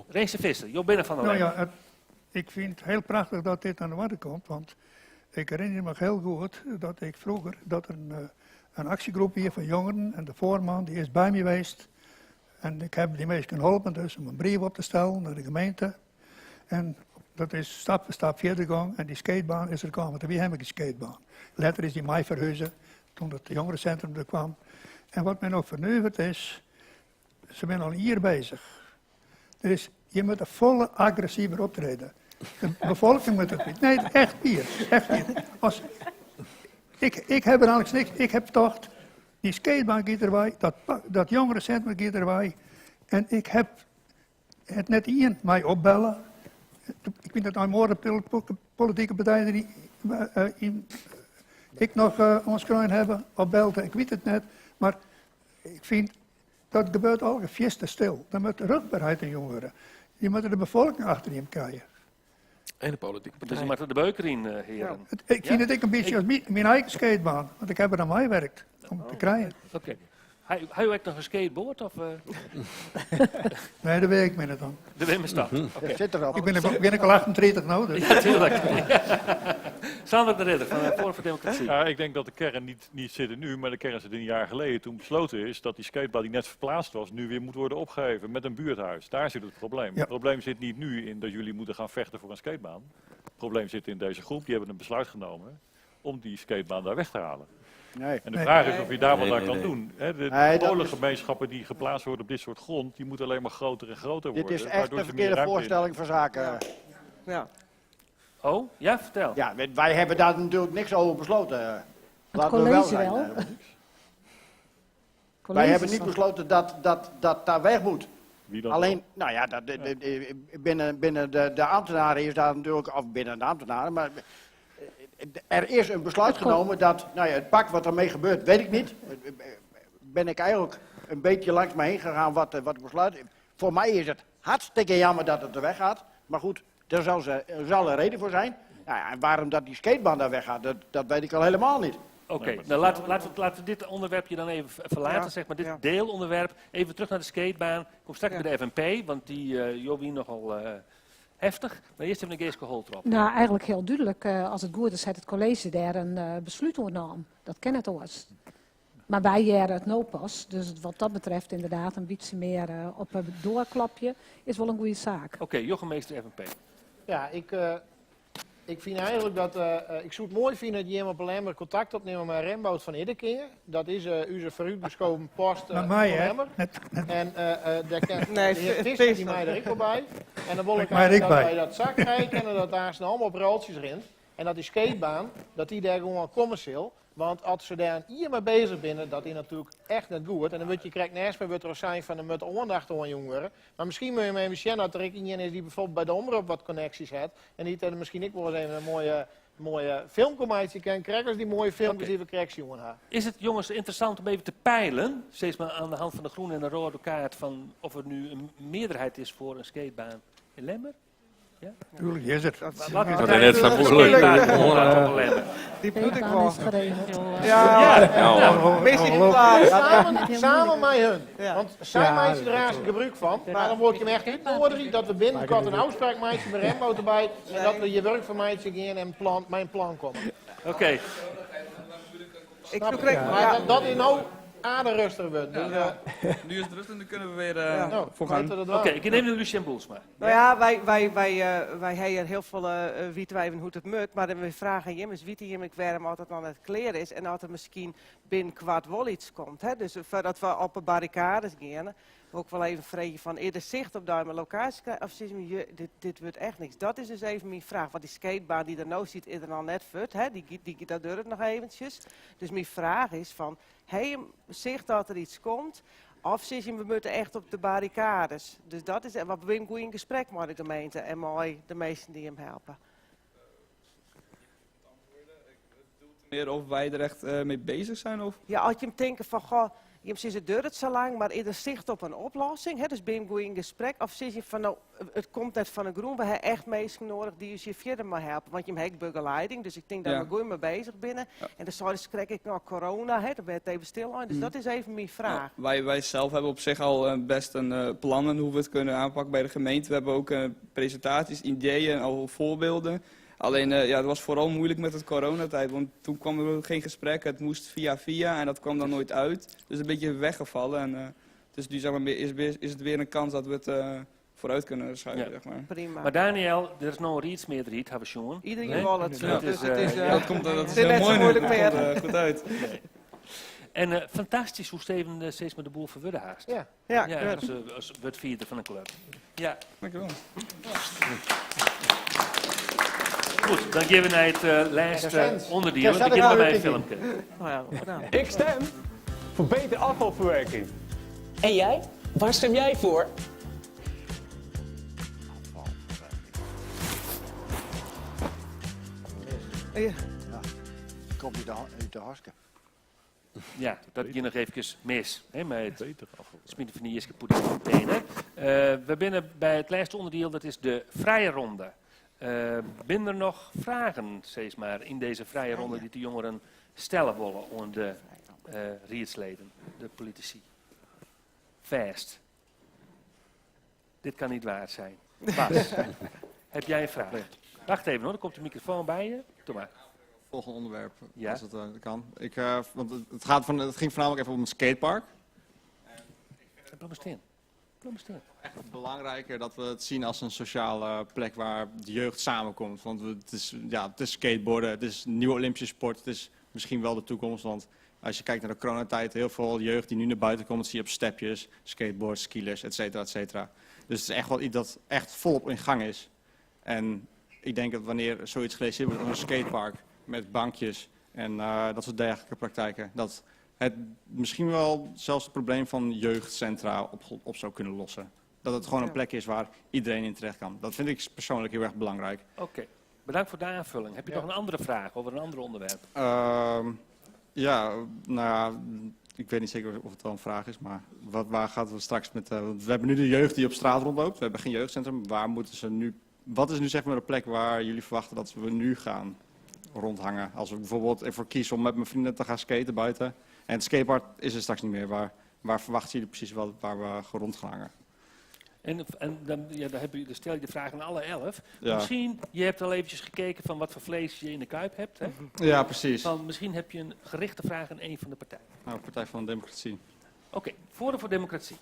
Speaker 1: Renze Visser, Jo binnen van de
Speaker 9: Nou
Speaker 1: Lemmer.
Speaker 9: ja, het- ik vind het heel prachtig dat dit aan de orde komt, want ik herinner me heel goed dat ik vroeger, dat er een, eh, een actiegroep hier van jongeren en de voorman die is bij me geweest. En ik heb die mensen geholpen dus om een brief op te stellen naar de gemeente. En dat is stap voor stap verder gegaan en die skatebaan is er gekomen. Want wie heb ik een skatebaan? Later is die mij verhuizen toen het jongerencentrum er kwam. En wat mij nog vernuiverd is, ze zijn al hier bezig. Er is, je moet er volle agressiever optreden. De bevolking moet het niet. Nee, echt hier. Echt hier. Als, ik, ik heb er eigenlijk niks. Ik heb toch die skatebaan gaat erbij, dat, pa- dat jongerencentrum gaat erbij. En ik heb het net iemand mij opbellen. Ik vind dat nou morgen politieke partijen die eh, in, ik nog eh, ons kroon hebben opbelden. Ik weet het net. Maar ik vind dat gebeurt al te stil. Dan moet rugbaarheid in jongeren. Je moet de bevolking achter je krijgen.
Speaker 4: En de politieke
Speaker 1: Dus je maakt er de beuker in, eh, heren.
Speaker 9: Het- ik vind het ook een beetje als mijn, mijn eigen skatebaan, want ik heb er aan mij werkt om te krijgen.
Speaker 1: Oké. Hij, hij werkt nog een skateboard? Of, eh?
Speaker 9: Nee, dat weet ik me niet dan.
Speaker 1: De Wimmenstad. Oké.
Speaker 8: Zit erop.
Speaker 9: Ik ben, ben ik al 38 nou. Dus.
Speaker 1: Ja, tuurlijk. Sander de Ridder van eh, Forum voor Democratie.
Speaker 10: Ja, ik denk dat de kern niet, niet zit in nu, maar de kern zit in een jaar geleden. Toen besloten is dat die skatebaan die net verplaatst was, nu weer moet worden opgeheven met een buurthuis. Daar zit het probleem.
Speaker 9: Ja.
Speaker 10: Het probleem zit niet nu in dat jullie moeten gaan vechten voor een skatebaan. Het probleem zit in deze groep, die hebben een besluit genomen om die skatebaan daar weg te halen.
Speaker 8: Nee.
Speaker 10: En de vraag is of je daar wat
Speaker 4: Nee,
Speaker 10: aan
Speaker 4: nee,
Speaker 10: kan
Speaker 4: nee.
Speaker 10: doen. Hè, de
Speaker 8: Nee, dat is-
Speaker 10: molengemeenschappen die geplaatst worden op dit soort grond, die moeten alleen maar groter en groter
Speaker 8: Dit
Speaker 10: worden.
Speaker 8: is echt
Speaker 10: waardoor
Speaker 8: een
Speaker 10: ze meer
Speaker 8: verkeerde
Speaker 10: ruimte in-
Speaker 8: voorstelling van zaken.
Speaker 2: Ja.
Speaker 1: Oh, ja, vertel.
Speaker 8: Ja, wij- wij hebben daar natuurlijk niks over besloten.
Speaker 12: Het
Speaker 8: Laten we wel
Speaker 12: college
Speaker 8: zijn.
Speaker 12: wel.
Speaker 8: eh. Wij
Speaker 12: College
Speaker 8: hebben niet
Speaker 12: is
Speaker 8: besloten dat dat, dat daar weg moet.
Speaker 10: Wie dan
Speaker 8: Alleen, nou ja, dat, de- de- de- binnen, binnen de, de ambtenaren is daar natuurlijk, of binnen de ambtenaren, maar eh, er is een besluit
Speaker 12: Het kon-
Speaker 8: genomen dat, nou ja, het pak wat ermee gebeurt, weet ik niet. Ben ik eigenlijk een beetje langs me heen gegaan wat, eh, wat het besluit is. Voor mij is het hartstikke jammer dat het er weggaat. Maar goed, er zal, ze, er zal een reden voor zijn. Nou ja, en waarom dat die skatebaan daar weggaat, dat, dat weet ik al helemaal niet.
Speaker 1: Oké, nou laten, laten, we, laten we dit onderwerpje dan even verlaten,
Speaker 2: Ja,
Speaker 1: zeg maar, dit
Speaker 2: ja.
Speaker 1: deelonderwerp. Even terug naar de skatebaan. Ik kom straks
Speaker 2: Ja.
Speaker 1: bij de FNP, want die eh Jobien nogal eh, heftig. Maar eerst even een Geeske Holtrop.
Speaker 12: Nou, eigenlijk heel duidelijk. eh, als het goed is, heeft het college daar een eh besluit over genomen. Dat ken het oors. Maar wij jaren het nou pas. Dus wat dat betreft inderdaad een beetje meer eh, op het doorklapje is wel een goede zaak.
Speaker 1: Oké, Jochem Meester, FNP.
Speaker 7: Ja, ik, eh, ik vind eigenlijk dat... eh, eh, ik zou het mooi vinden dat je op Lemmer contact opnemen met Remboud van Iddekeer. Dat is eh uw vooruitgeschoven post eh,
Speaker 9: Met mij,
Speaker 7: van
Speaker 9: hè?
Speaker 7: Lemmer.
Speaker 9: Net, net.
Speaker 7: En eh, eh, daar kan
Speaker 2: Nee,
Speaker 7: de heer
Speaker 2: Visser
Speaker 7: Visser, die mij er ook wel bij. En dan wil ik
Speaker 9: Mij er
Speaker 7: eigenlijk
Speaker 9: ook
Speaker 7: dat
Speaker 9: bij.
Speaker 7: wij dat zak krijgen en dat daar snel allemaal op roltjes rint. En dat die skatebaan, dat die daar gewoon commercieel. Want als ze daar een hier mee bezig binnen, dat is natuurlijk echt net goed. En dan word je krijgt nergens meer wat er zijn van de met aandacht aan jongeren. Maar misschien moet je me even zien dat er ook iemand is die bijvoorbeeld bij de omroep wat connecties heeft. En die dan misschien ik wel eens even een mooie, mooie filmcommissie kan krijgen. Als die mooie filmpjes
Speaker 1: Oké.
Speaker 7: die we krijgen, jongen. ha.
Speaker 1: Is het, jongens, interessant om even te peilen, steeds maar aan de hand van de groene en de rode kaart, van of er nu een meerderheid is voor een skatebaan in Lemmer? Ja?
Speaker 9: Tuurlijk is het.
Speaker 1: Wat
Speaker 4: Dat is net zo moeilijk.
Speaker 2: Die bedoel ik wel.
Speaker 7: Ja.
Speaker 2: Ja. Missie niet klaar.
Speaker 7: Samen met hun. Want zij maken er haast gebruik van. Maar dan word je hem echt uitnodigen dat we binnenkort een afspraak maken met Rembo erbij. En dat we je werk van mij gaan en plan, mijn plan komen.
Speaker 1: Oké.
Speaker 2: Ik zoek recht-
Speaker 7: Maar
Speaker 2: ja.
Speaker 7: dat is nou aardig rustig wordt. Dus,
Speaker 21: Nu is het rustig en dan kunnen we weer
Speaker 7: Nou,
Speaker 21: voor gaan.
Speaker 7: laten we dat
Speaker 1: Oké, ik neem de Lucien Boelsma.
Speaker 2: Nou ja, wij hebben heel veel wietwijven hoe het moet, maar dan we vragen Jim is wie Jim ik waarom altijd aan het kleren is en altijd misschien binnen kwart wel iets komt. Hè? Dus voordat we op de barricades gaan, wil ik wel even vragen van eerder zicht op duim en locatie krijgen, of zeg je, je, dit wordt echt niks. Dat is dus even mijn vraag, want die skatebaan die er nou ziet, is er al net fut, hè? Dat duurt het nog eventjes. Dus mijn vraag is van, hey, zicht dat er iets komt? Of zeg je, we moeten echt op de barricades. Dus dat is wat we goed in gesprek met de gemeente en met de meesten die hem helpen.
Speaker 21: Meer of wij er echt mee bezig zijn? Of?
Speaker 2: Ja, als je hem denkt van, goh, je hebt het duurt het zo lang, maar is er zicht op een oplossing? Hè? Dus ben je goed in gesprek? Of zeg je van, nou, het komt net van de groen, we hebben echt mensen nodig die je verder maar helpen. Want je hebt begeleiding, dus ik denk dat we goed mee bezig zijn. En dan zou je krijg ik nog corona, hè? Dan ben het even stil aan. Dus dat is even mijn vraag.
Speaker 21: Ja, wij zelf hebben op zich al best een plannen hoe we het kunnen aanpakken bij de gemeente. We hebben ook presentaties, ideeën en al voorbeelden. Alleen het was vooral moeilijk met het coronatijd, want toen kwam er geen gesprek. Het moest via via en dat kwam dan nooit uit. Dus een beetje weggevallen. En dus nu is het weer een kans dat we het vooruit kunnen schuiven.
Speaker 2: Prima.
Speaker 1: Maar Daniel, er is nog iets meer riet, hebben we schon.
Speaker 2: Iedereen
Speaker 1: Nee?
Speaker 2: wil het.
Speaker 1: Dat
Speaker 2: Dus
Speaker 1: is,
Speaker 2: het is,
Speaker 21: Dat komt, dat is
Speaker 2: het is
Speaker 21: heel
Speaker 2: net zo
Speaker 21: mooi nu.
Speaker 2: moeilijk
Speaker 21: Dat
Speaker 2: meer.
Speaker 21: komt goed uit.
Speaker 1: Nee. En fantastisch hoe Steven steeds met de boel verwurden haast.
Speaker 7: Ja.
Speaker 2: Ja,
Speaker 1: Ja,
Speaker 2: keurig.
Speaker 1: als woordvierder van een club. Ja.
Speaker 21: Dankjewel.
Speaker 1: Goed, dan gaan we naar het laatste
Speaker 7: Recent.
Speaker 1: onderdeel.
Speaker 7: Ja,
Speaker 1: Dan
Speaker 7: zet ik
Speaker 1: beginnen we
Speaker 7: nou
Speaker 1: bij een
Speaker 7: weer
Speaker 1: filmpje.
Speaker 2: Nou ja, nou.
Speaker 16: Ik stem voor betere afvalverwerking. En jij? Waar stem jij voor?
Speaker 2: Ja.
Speaker 8: Ja, komt uit de haske.
Speaker 1: Ja, dat ging nog even mis. Hè, met het smitten van die eerste poeder container. We binnen bij het laatste onderdeel, dat is de vrije ronde. Binnen er nog vragen, zeg maar, in deze vrije ronde die de jongeren stellen willen onder de rietsleden, de politici? Fast. Dit kan niet waar zijn. Bas, heb jij een vraag?
Speaker 3: Nee.
Speaker 1: Wacht even hoor, er komt de microfoon bij je. Doe maar.
Speaker 3: Volgende onderwerp, als het kan. Want het ging voornamelijk even om een skatepark.
Speaker 1: Blijf maar staan. Blijf maar staan.
Speaker 3: Echt belangrijker dat we het zien als een sociale plek waar de jeugd samenkomt. Want het is skateboarden, het is een nieuwe Olympische sport, het is misschien wel de toekomst. Want als je kijkt naar de coronatijd, heel veel jeugd die nu naar buiten komt, zie je op stepjes, skateboards, skilers, et cetera, et cetera. Dus het is echt wel iets dat echt volop in gang is. En ik denk dat wanneer zoiets gerealiseerd wordt als een skatepark met bankjes en dat soort dergelijke praktijken, dat het misschien wel zelfs het probleem van jeugdcentra op zou kunnen lossen. Dat het gewoon een plek is waar iedereen in terecht kan. Dat vind ik persoonlijk heel erg belangrijk.
Speaker 1: Oké, bedankt voor de aanvulling. Heb je nog een andere vraag over een ander onderwerp?
Speaker 3: Ik weet niet zeker of het al een vraag is, maar waar gaat het straks met... Want we hebben nu de jeugd die op straat rondloopt. We hebben geen jeugdcentrum. Waar moeten ze nu... Wat is nu de plek waar jullie verwachten dat we nu gaan rondhangen? Als we bijvoorbeeld ervoor kiezen om met mijn vrienden te gaan skaten buiten. En het skatepark is er straks niet meer. Waar verwachten jullie precies waar we rond gaan hangen?
Speaker 1: En dan, ja, dan, heb je, dan stel je de vraag aan alle 11. Misschien, je hebt al eventjes gekeken van wat voor vlees je in de kuip hebt. Hè?
Speaker 3: Ja, precies.
Speaker 1: Van, misschien heb je een gerichte vraag aan een van de partijen.
Speaker 3: Nou, Partij van de Democratie.
Speaker 1: Oké, Forum voor Democratie.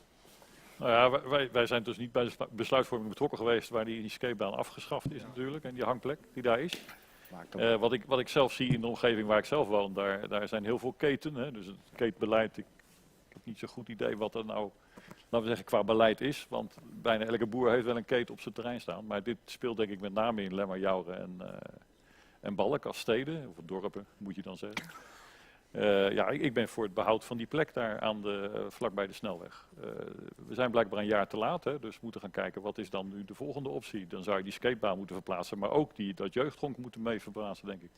Speaker 10: Wij zijn dus niet bij de besluitvorming betrokken geweest waar die skatebaan afgeschaft is natuurlijk. En die hangplek die daar is.
Speaker 8: Maakt dat
Speaker 10: Wat ik zelf zie in de omgeving waar ik zelf woon, daar zijn heel veel keten. Hè? Dus het keetbeleid, ik heb niet zo'n goed idee wat er nou, laten we zeggen, qua beleid is. Want bijna elke boer heeft wel een keet op zijn terrein staan. Maar dit speelt denk ik met name in Lemmer, Joure en Balk als steden, of dorpen moet je dan zeggen. Ik ben voor het behoud van die plek daar vlakbij de snelweg. We zijn blijkbaar een jaar te laat, hè, dus we moeten gaan kijken wat is dan nu de volgende optie. Dan zou je die skatebaan moeten verplaatsen, maar ook dat jeugdhonk moeten mee verplaatsen, denk ik.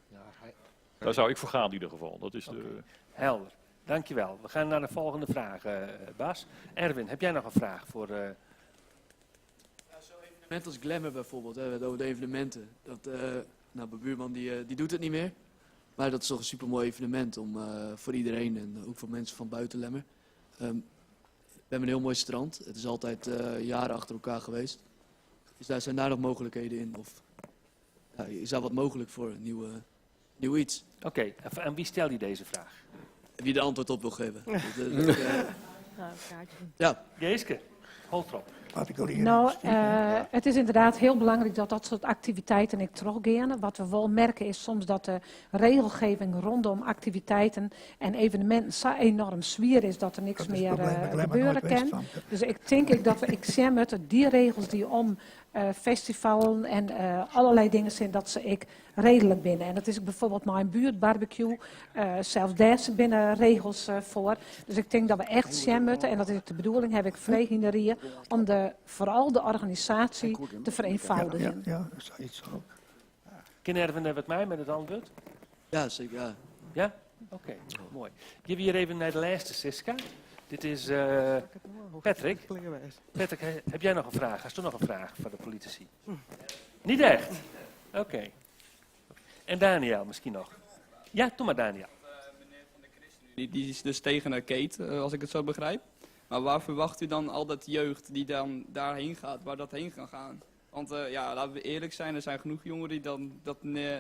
Speaker 7: Ja, hij
Speaker 10: Daar zou ik voor gaan in ieder geval. Dat is de
Speaker 1: Oké. Helder, dankjewel. We gaan naar de volgende vraag, Bas. Erwin, heb jij nog een vraag voor...
Speaker 19: Net als Glamour bijvoorbeeld, hè, we hebben het over de evenementen. Dat, nou, mijn buurman die, die doet het niet meer. Maar dat is toch een supermooi evenement om, voor iedereen en ook voor mensen van buiten Lemmer. We hebben een heel mooi strand. Het is altijd jaren achter elkaar geweest. Dus daar zijn daar nog mogelijkheden in? Of ja, is daar wat mogelijk voor een nieuw iets?
Speaker 1: Oké, okay. En wie stel je deze vraag?
Speaker 19: Wie de antwoord op wil geven. Dat, ja.
Speaker 1: Geeske, Holtrop.
Speaker 12: Nou, het is inderdaad heel belangrijk dat dat soort activiteiten ik teruggaan. Wat we wel merken is soms dat de regelgeving rondom activiteiten en evenementen zo enorm zwier is dat er niks meer gebeuren kan. Dus ik denk ik dat we, ik zie met die regels die om festivalen en allerlei dingen zijn, dat ze ik redelijk binnen. En dat is bijvoorbeeld mijn buurtbarbecue. Zelfs daar zijn binnen regels voor. Dus ik denk dat we echt zien moeten, en dat is de bedoeling, heb ik vreeg in de rie, om vooral de organisatie te vereenvoudigen.
Speaker 9: Ja, ja, zoiets ook.
Speaker 1: Ken Erwin wat mij met het antwoord?
Speaker 19: Ja, zeker. Ja.
Speaker 1: Ja? Oké, okay, mooi. Geef hier even naar de laatste, Siska. Dit is Patrick. Patrick, heb jij nog een vraag? Hast u nog een vraag voor de politici? Niet echt? Oké. Okay. En Daniel misschien nog. Ja, doe maar Daniel.
Speaker 21: Meneer van de ChristenUnie, die is dus tegen een keten, als ik het zo begrijp. Maar waar verwacht u dan al dat jeugd die dan daarheen gaat, waar dat heen kan gaan? Want ja, laten we eerlijk zijn, er zijn genoeg jongeren die dan dat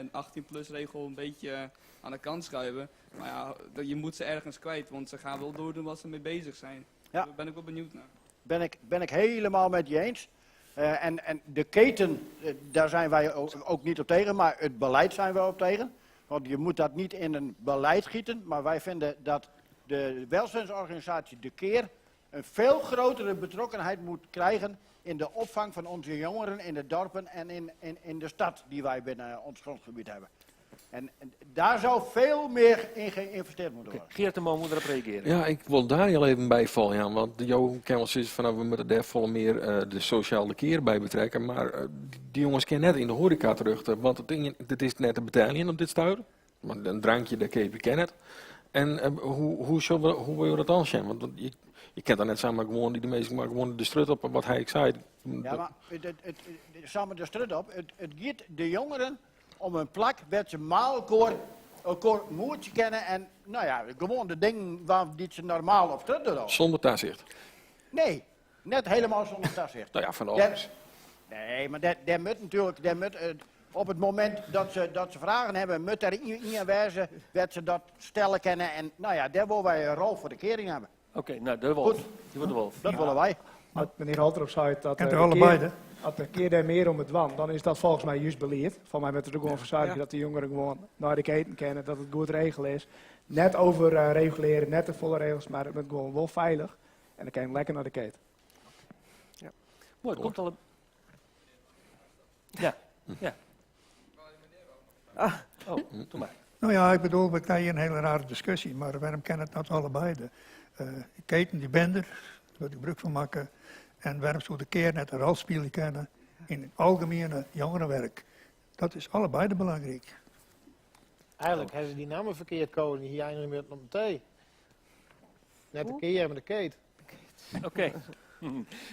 Speaker 21: 18-plus regel een beetje aan de kant schuiven. Maar ja, je moet ze ergens kwijt, want ze gaan wel doordoen wat ze mee bezig zijn.
Speaker 8: Ja.
Speaker 21: Daar ben ik wel benieuwd naar.
Speaker 8: Ben ik helemaal met je eens. En de keten, daar zijn wij ook niet op tegen, maar het beleid zijn we op tegen. Want je moet dat niet in een beleid gieten, maar wij vinden dat de welzijnsorganisatie De Keer een veel grotere betrokkenheid moet krijgen in de opvang van onze jongeren in de dorpen en in de stad die wij binnen ons grondgebied hebben. En daar zou veel meer in geïnvesteerd moeten worden.
Speaker 1: Geert de Boom moet erop reageren.
Speaker 4: Ja, ik wil Daniel even bijvallen, ja, want jouw kennis is van, nou, we moeten daar volle meer de sociale keer bij betrekken. Maar die jongens kennen net in de horeca terug, want het ding, dit is net te betalen op dit stuur. Want een drankje, daar kun je kennen. En hoe wil je dat dan zijn? Want je kent dan net samen gewoon die de meeste maar gewoon de strut op wat hij ik zei.
Speaker 8: Ja, maar samen de strut op. Het giet de jongeren om een plak werd ze maar elkaar moertje kennen en nou ja, gewoon de dingen waar die ze normaal op strut doen.
Speaker 4: Zonder tazicht?
Speaker 8: Nee, net helemaal zonder tazicht.
Speaker 4: Nou ja, van alles.
Speaker 8: Nee, maar daar moet natuurlijk, daar moet, op het moment dat ze vragen hebben, moet er in wijze dat ze dat stellen kennen en nou ja, daar willen wij een rol voor de kering hebben.
Speaker 1: Oké, okay, nou de wolf.
Speaker 8: Goed.
Speaker 1: Die wordt de wolf.
Speaker 8: Dat willen wij.
Speaker 13: Maar meneer Holtrop zei dat als de keer daar meer om het wan, dan is dat volgens mij juist beleid. Volgens mij met er gewoon voor zorgen dat de jongeren gewoon naar de keten kennen, dat het goed regelen is. Net over reguleren, net de volle regels, maar het moet gewoon wel veilig. En dan kan je lekker naar de keten.
Speaker 1: Ja. Mooi, het komt al een... Ja, ja. Ah. Oh, doe maar.
Speaker 9: Nou ja, ik bedoel, we krijgen een hele rare discussie, maar waarom kennen het dat allebei? De keten, die bender, daar wil ik gebruik van maken. En waarom zou de keer net een rol spelen kennen in het algemene jongerenwerk? Dat is allebei de belangrijk.
Speaker 7: Eigenlijk hebben ze die namen verkeerd kozen, hier eindigen met een T. Net de keer met de keet.
Speaker 1: Oké. Okay.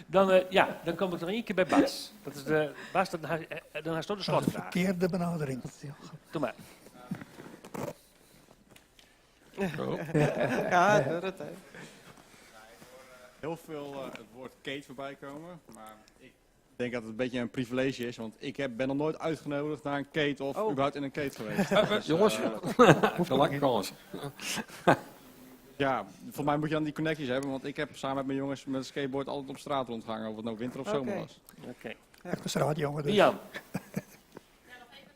Speaker 1: Dan, ja, dan kom ik nog één keer bij Bas. Dat is de, Bas, dan haast de slotvraag.
Speaker 9: Dat is een verkeerde benadering.
Speaker 1: Doe maar.
Speaker 4: Oh.
Speaker 2: Ja, dat hè.
Speaker 3: Heel veel het woord kate voorbij komen, maar ik denk dat het een beetje een privilege is, want ik ben nog nooit uitgenodigd naar een kate of überhaupt in een kate geweest. Dus,
Speaker 4: jongens, de lange kans.
Speaker 3: Ja, volgens mij moet je dan die connecties hebben, want ik heb samen met mijn jongens met een skateboard altijd op straat rondgehangen, of het nou winter of zomer was.
Speaker 1: Oké. Okay.
Speaker 9: Echt een straatjongen dus.
Speaker 1: Jan.
Speaker 6: Ja, nog even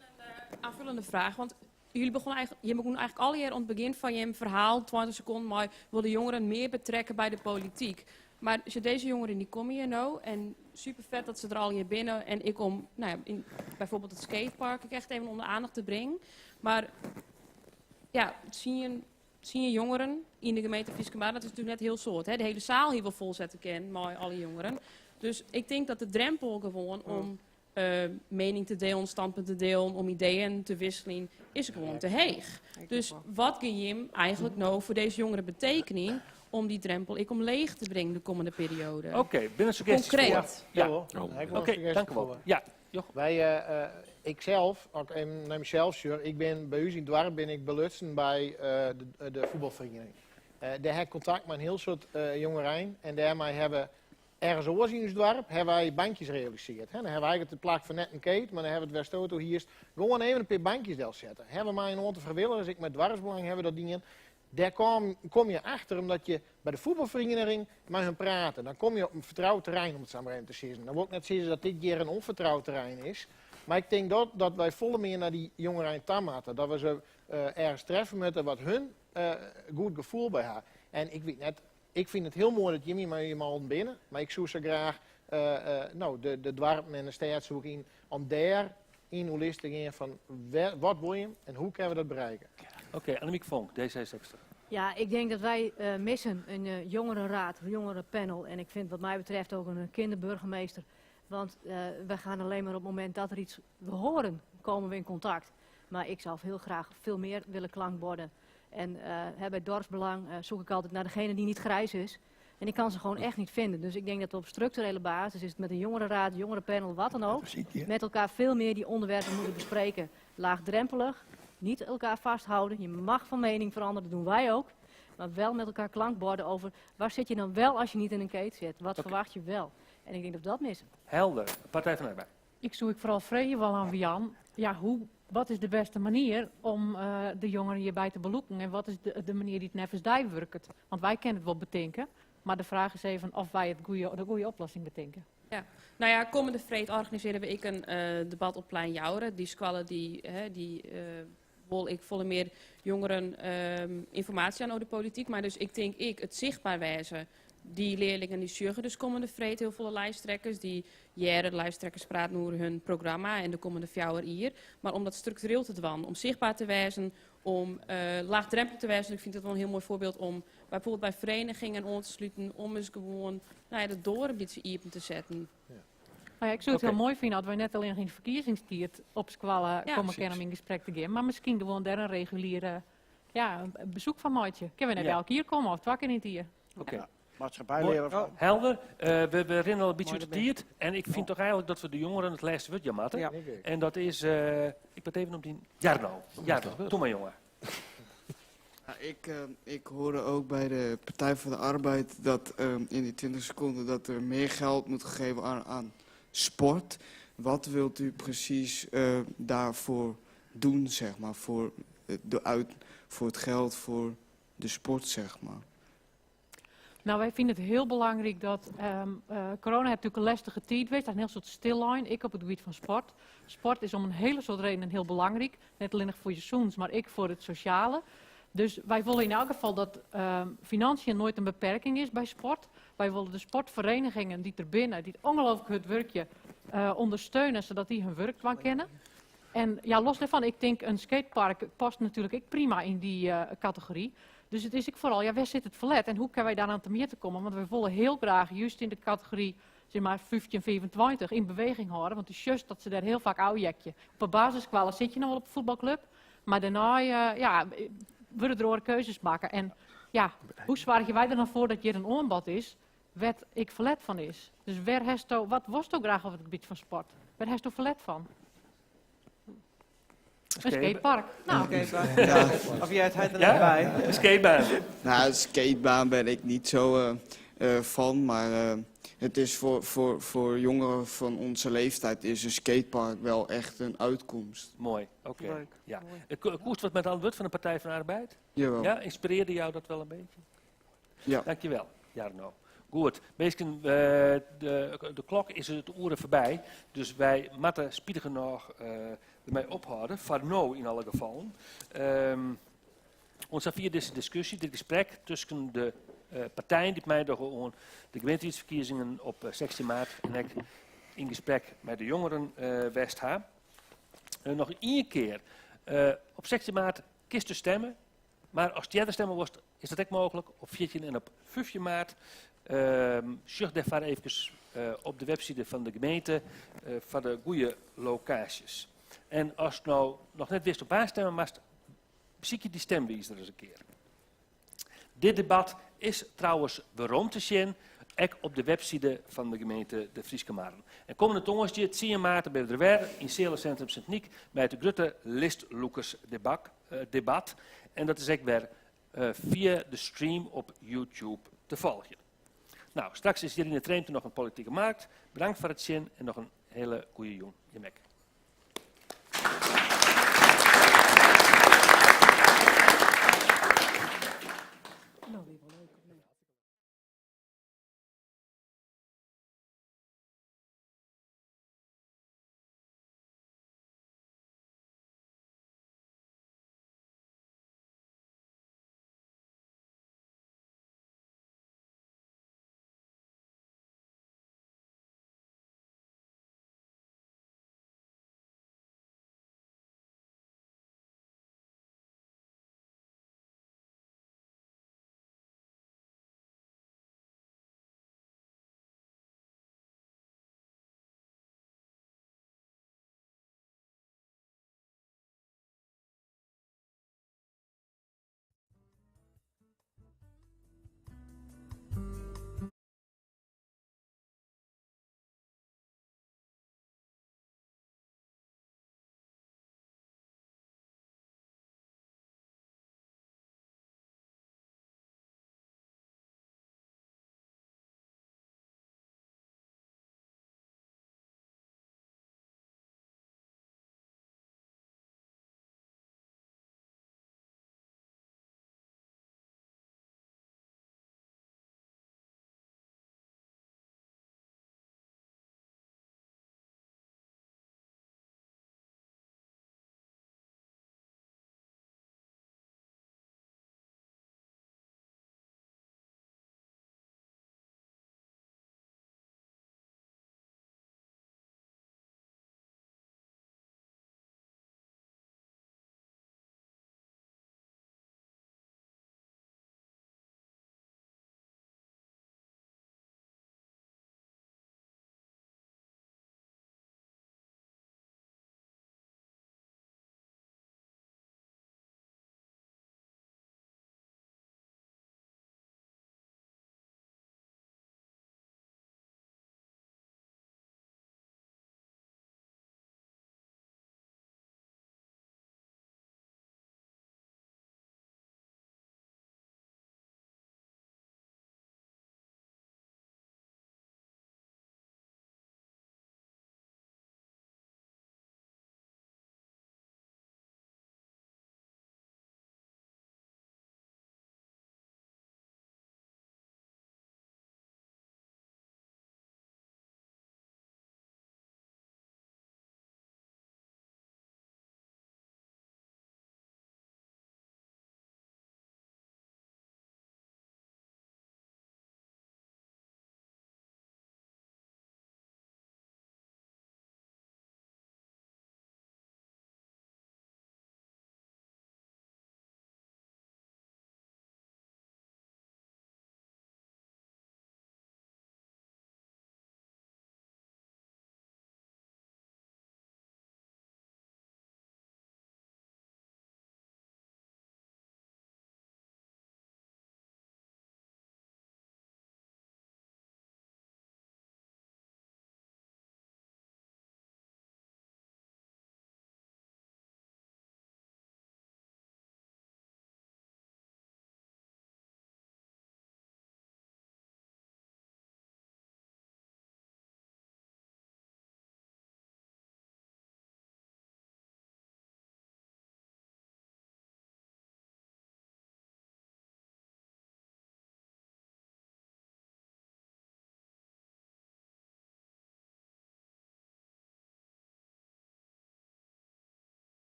Speaker 6: een aanvullende vraag, want jullie begonnen eigenlijk, je begon eigenlijk al hier aan het begin van je verhaal, 20 seconden, maar wil de jongeren meer betrekken bij de politiek. Maar als je deze jongeren die komen hier nou en super vet dat ze er al hier binnen en ik om, nou ja, in bijvoorbeeld het skatepark ik echt even onder aandacht te brengen. Maar ja, zie je jongeren in de gemeente Fryske Marren, dat is natuurlijk net heel soort. Hè? De hele zaal hier wil volzetten ken, maar alle jongeren. Dus ik denk dat de drempel gewoon om mening te delen, standpunt te delen, om ideeën te wisselen, is gewoon te heeg. Dus wat kun je eigenlijk nou voor deze jongeren betekenen Om dy drempel ek omleech te bringen de kommende perioade.
Speaker 1: Oké, binne der suggestjes
Speaker 6: Konkreet.
Speaker 1: Ja. Oké, tankewol. Ja,
Speaker 7: Wy, uh, ik zelf, as ik even nei mysels sjoch, ik bin by ús yn it doarp bin ik belutsen by de fuotbalferiening. Dêr ha ik kontakt mei in hiel soad jongerein en dêrmei hawwe we ergens oars yn ús doarp hawwe wy bankjes realisearre. Dan hawwe we eigentlik it plak fan net in keet, mar dan hawwe we it wêr'tsto hierst gewoan even in pear bankjes delsette. Hawwe we mei in oantal frijwilligers, ek mei doarpsbelang hawwe we dat dien. Dêr kom je achter omdat je by de fuotbalferiening mei hun prate. Dan komme je op in fertroud terrein, om it sa mar even te sizzen. Dan wol ik net sizze dat dit hjir in ûnfertroud terrein is. Mar ik tink dat, dat wy folle mear nei dy jongerein ta moatte. Dat we se ergens treffe moatte wat hun goed gefoel by ha. En ik wit net, ik fyn it hiel moai dat jimme mei jim allen binne, mar ik soe sa graach no, de doarpen en de stêd soe ik yn om dêr yn oerlis te gean fan wat wolle jim en hoe kinne we dat berikke.
Speaker 1: Oké, Annemiek Vonk, D66.
Speaker 5: Ja, ik denk dat wij missen een jongerenraad, een jongerenpanel en ik vind wat mij betreft ook een kinderburgemeester. Want we gaan alleen maar op het moment dat er iets we horen, komen we in contact. Maar ik zou heel graag veel meer willen klankborden. En uh, bij dorpsbelang zoek ik altijd naar degene die niet grijs is. En ik kan ze gewoon echt niet vinden. Dus ik denk dat we op structurele basis, is het met een jongerenraad, jongerenpanel, wat dan ook, met elkaar veel meer die onderwerpen moeten bespreken. Laagdrempelig, niet elkaar vasthouden. Je mag van mening veranderen, dat doen wij ook. Maar wel met elkaar klankborden over waar zit je dan wel als je niet in een keet zit? Wat verwacht je wel? En ik denk dat we dat missen.
Speaker 1: Helder. Partij van de Arbeid.
Speaker 11: Ik soe ek foaral freegje wolle oan Wian. Ja, hoe, wat is de bêste manier om de jongeren hjirby te belûken? En wat is de manier dy't neffens dy wurket? Want wy kinne it wol betinke, mar de fraach is even oft wy it goede, de goede oplossing betinke.
Speaker 6: Ja, no ja, kommende freed organisearje we ek in debat op Plein Joure. Dy skoalle dy, hè, dy wol ek folle mear jongeren ynformaasje jaan oer de polityk. Mar dus ik tink ek it sichtber wêze. Dy learlingen dy sjogge dus kommende freed hiel folle lijsttrekkers. Dy hearre de lijsttrekkers praten oer hun programma en de kommende 4 jier. Mar om dat struktureel te dwaan, om sichtber te wêzen, om laagdrompelich te wêzen. Ik fyn dat wol in hiel moai foarbyld om byfoarbyld by ferienigingen oan te sluten, om ris gewoan no ja, de doar in bytsje iepen te setten.
Speaker 11: Ja. No ja, ik soe it hiel moai fine as wy net allinnich yn de ferkiezingstiid op skoalle komme kinne om yn gesprek te gean, mar miskien gewoan dêr in reguliere ja, in besoek fan meitsje. Kinne we net elk jier komme of twa kear yn it jier?
Speaker 1: Oké.
Speaker 8: Ja, maatschappijleer of
Speaker 1: Helder. We rinne al in bytsje út de tiid. En ik fyn toch eigentlik dat we de jongeren it lêste wurd jaan moatte. En dat is, ik moat even op dyn... Jarno. Jarno, toe mar jonge.
Speaker 22: Ja, ik hoorde ook bij de Partij voor de Arbeid dat in die 20 seconden dat er meer geld moet gegeven aan sport. Wat wilt u precies daarvoor doen, zeg maar, voor, de uit, voor het geld voor de sport, zeg maar?
Speaker 11: No, wy fine it hiel belangryk dat corona hat natuerlik in lêstige tiid west, dat is in hiel soad stillein, ek op it gebiet fan sport. Sport is om in hiele soad redenen hiel belangryk, net allinnich foar je sûnens, mar ek foar it sosjale. Dus wy wolle yn elk gefal dat financiën noait in beperking is by sport. Wy wolle de sportferienigingen dy't der binne, dy't ongelooflik hurd wurkje, ûndersteune sadat dy hun wurk dwaan kinne. En ja, los dêrfan, ik tink in skatepark past natuerlik ek prima yn dy kategory. Dus it is ek foaral, ja, wêr sit it ferlet en hoe kinne wy dêr oan temjitte komme? Want wy wolle hiel graach just yn de kategory sis mar 15, 25 yn beweging hâlde, want do sjochst dat se dêr hiel faak ôfheakje. Op 'e basisskoalle sit je noch wol op 'e fuotbalklup, mar dêrnei ja, wurde der oare keuzes makke. En ja, hoe soargje wy der dan foar dat hjir in oanbod is wêr't ek ferlet fan is? Dus wêr hasto, wat wolsto graach op it gebiet fan sport? Wêr hasto ferlet fan? In skatepark. No.
Speaker 2: Een skatepark. Ja. Of jij het er net by.
Speaker 1: Een skatebaan.
Speaker 22: Nou, een skatebaan ben ik niet zo van, maar het is voor jongeren van onze leeftijd is een skatepark wel echt een uitkomst.
Speaker 1: Moai, oké.
Speaker 2: Leuk.
Speaker 1: Ja.
Speaker 2: Moai.
Speaker 1: Koest wat mei it antwurd fan de Partij van de Arbeid?
Speaker 22: Jawel.
Speaker 1: Ja, ynspirearre jou dat wol in bytsje?
Speaker 22: Ja.
Speaker 1: Dankjewel, Jarno. Goed, minsken, de klok is it oere foarby, dus wy moatte spitigernôch dermei ophâlde, foar no yn alle gefallen. Oant safier dizze diskusje, dit gesprek tusken de partijen dy't meidogge oan de gemeenteriedsferkiezingen op 16 maart en ek yn gesprek mei de jongeren west ha. Noch ien kear, op 16 maart kinst dus stimme, mar ast earder stimme wolst, is dat ek mooglik op 14 en op 15 maart. Sjoch dêrfoar eefkes op de webside fan de gemeente foar de goede lokaasjes. En ast no noch net witst op wa stimme moatst, besykje dy stimwizer ris in kear. Dit debat is. is trouwens werom te sjen, ek op de webside fan de gemeente De Fryske Marren. En kommende tongersdei, 10 maart, binne we der wer yn Sealesintrum Sint Nyk by it grutte listlûkersdebat. Eh, en dat is ek wer eh, fia de stream op YouTube te folgjen. Nou, straks is hjir yn de Treemte noch in politike markt. Bedankt foar it sjen en noch in hiele goede jûn. Jim ek.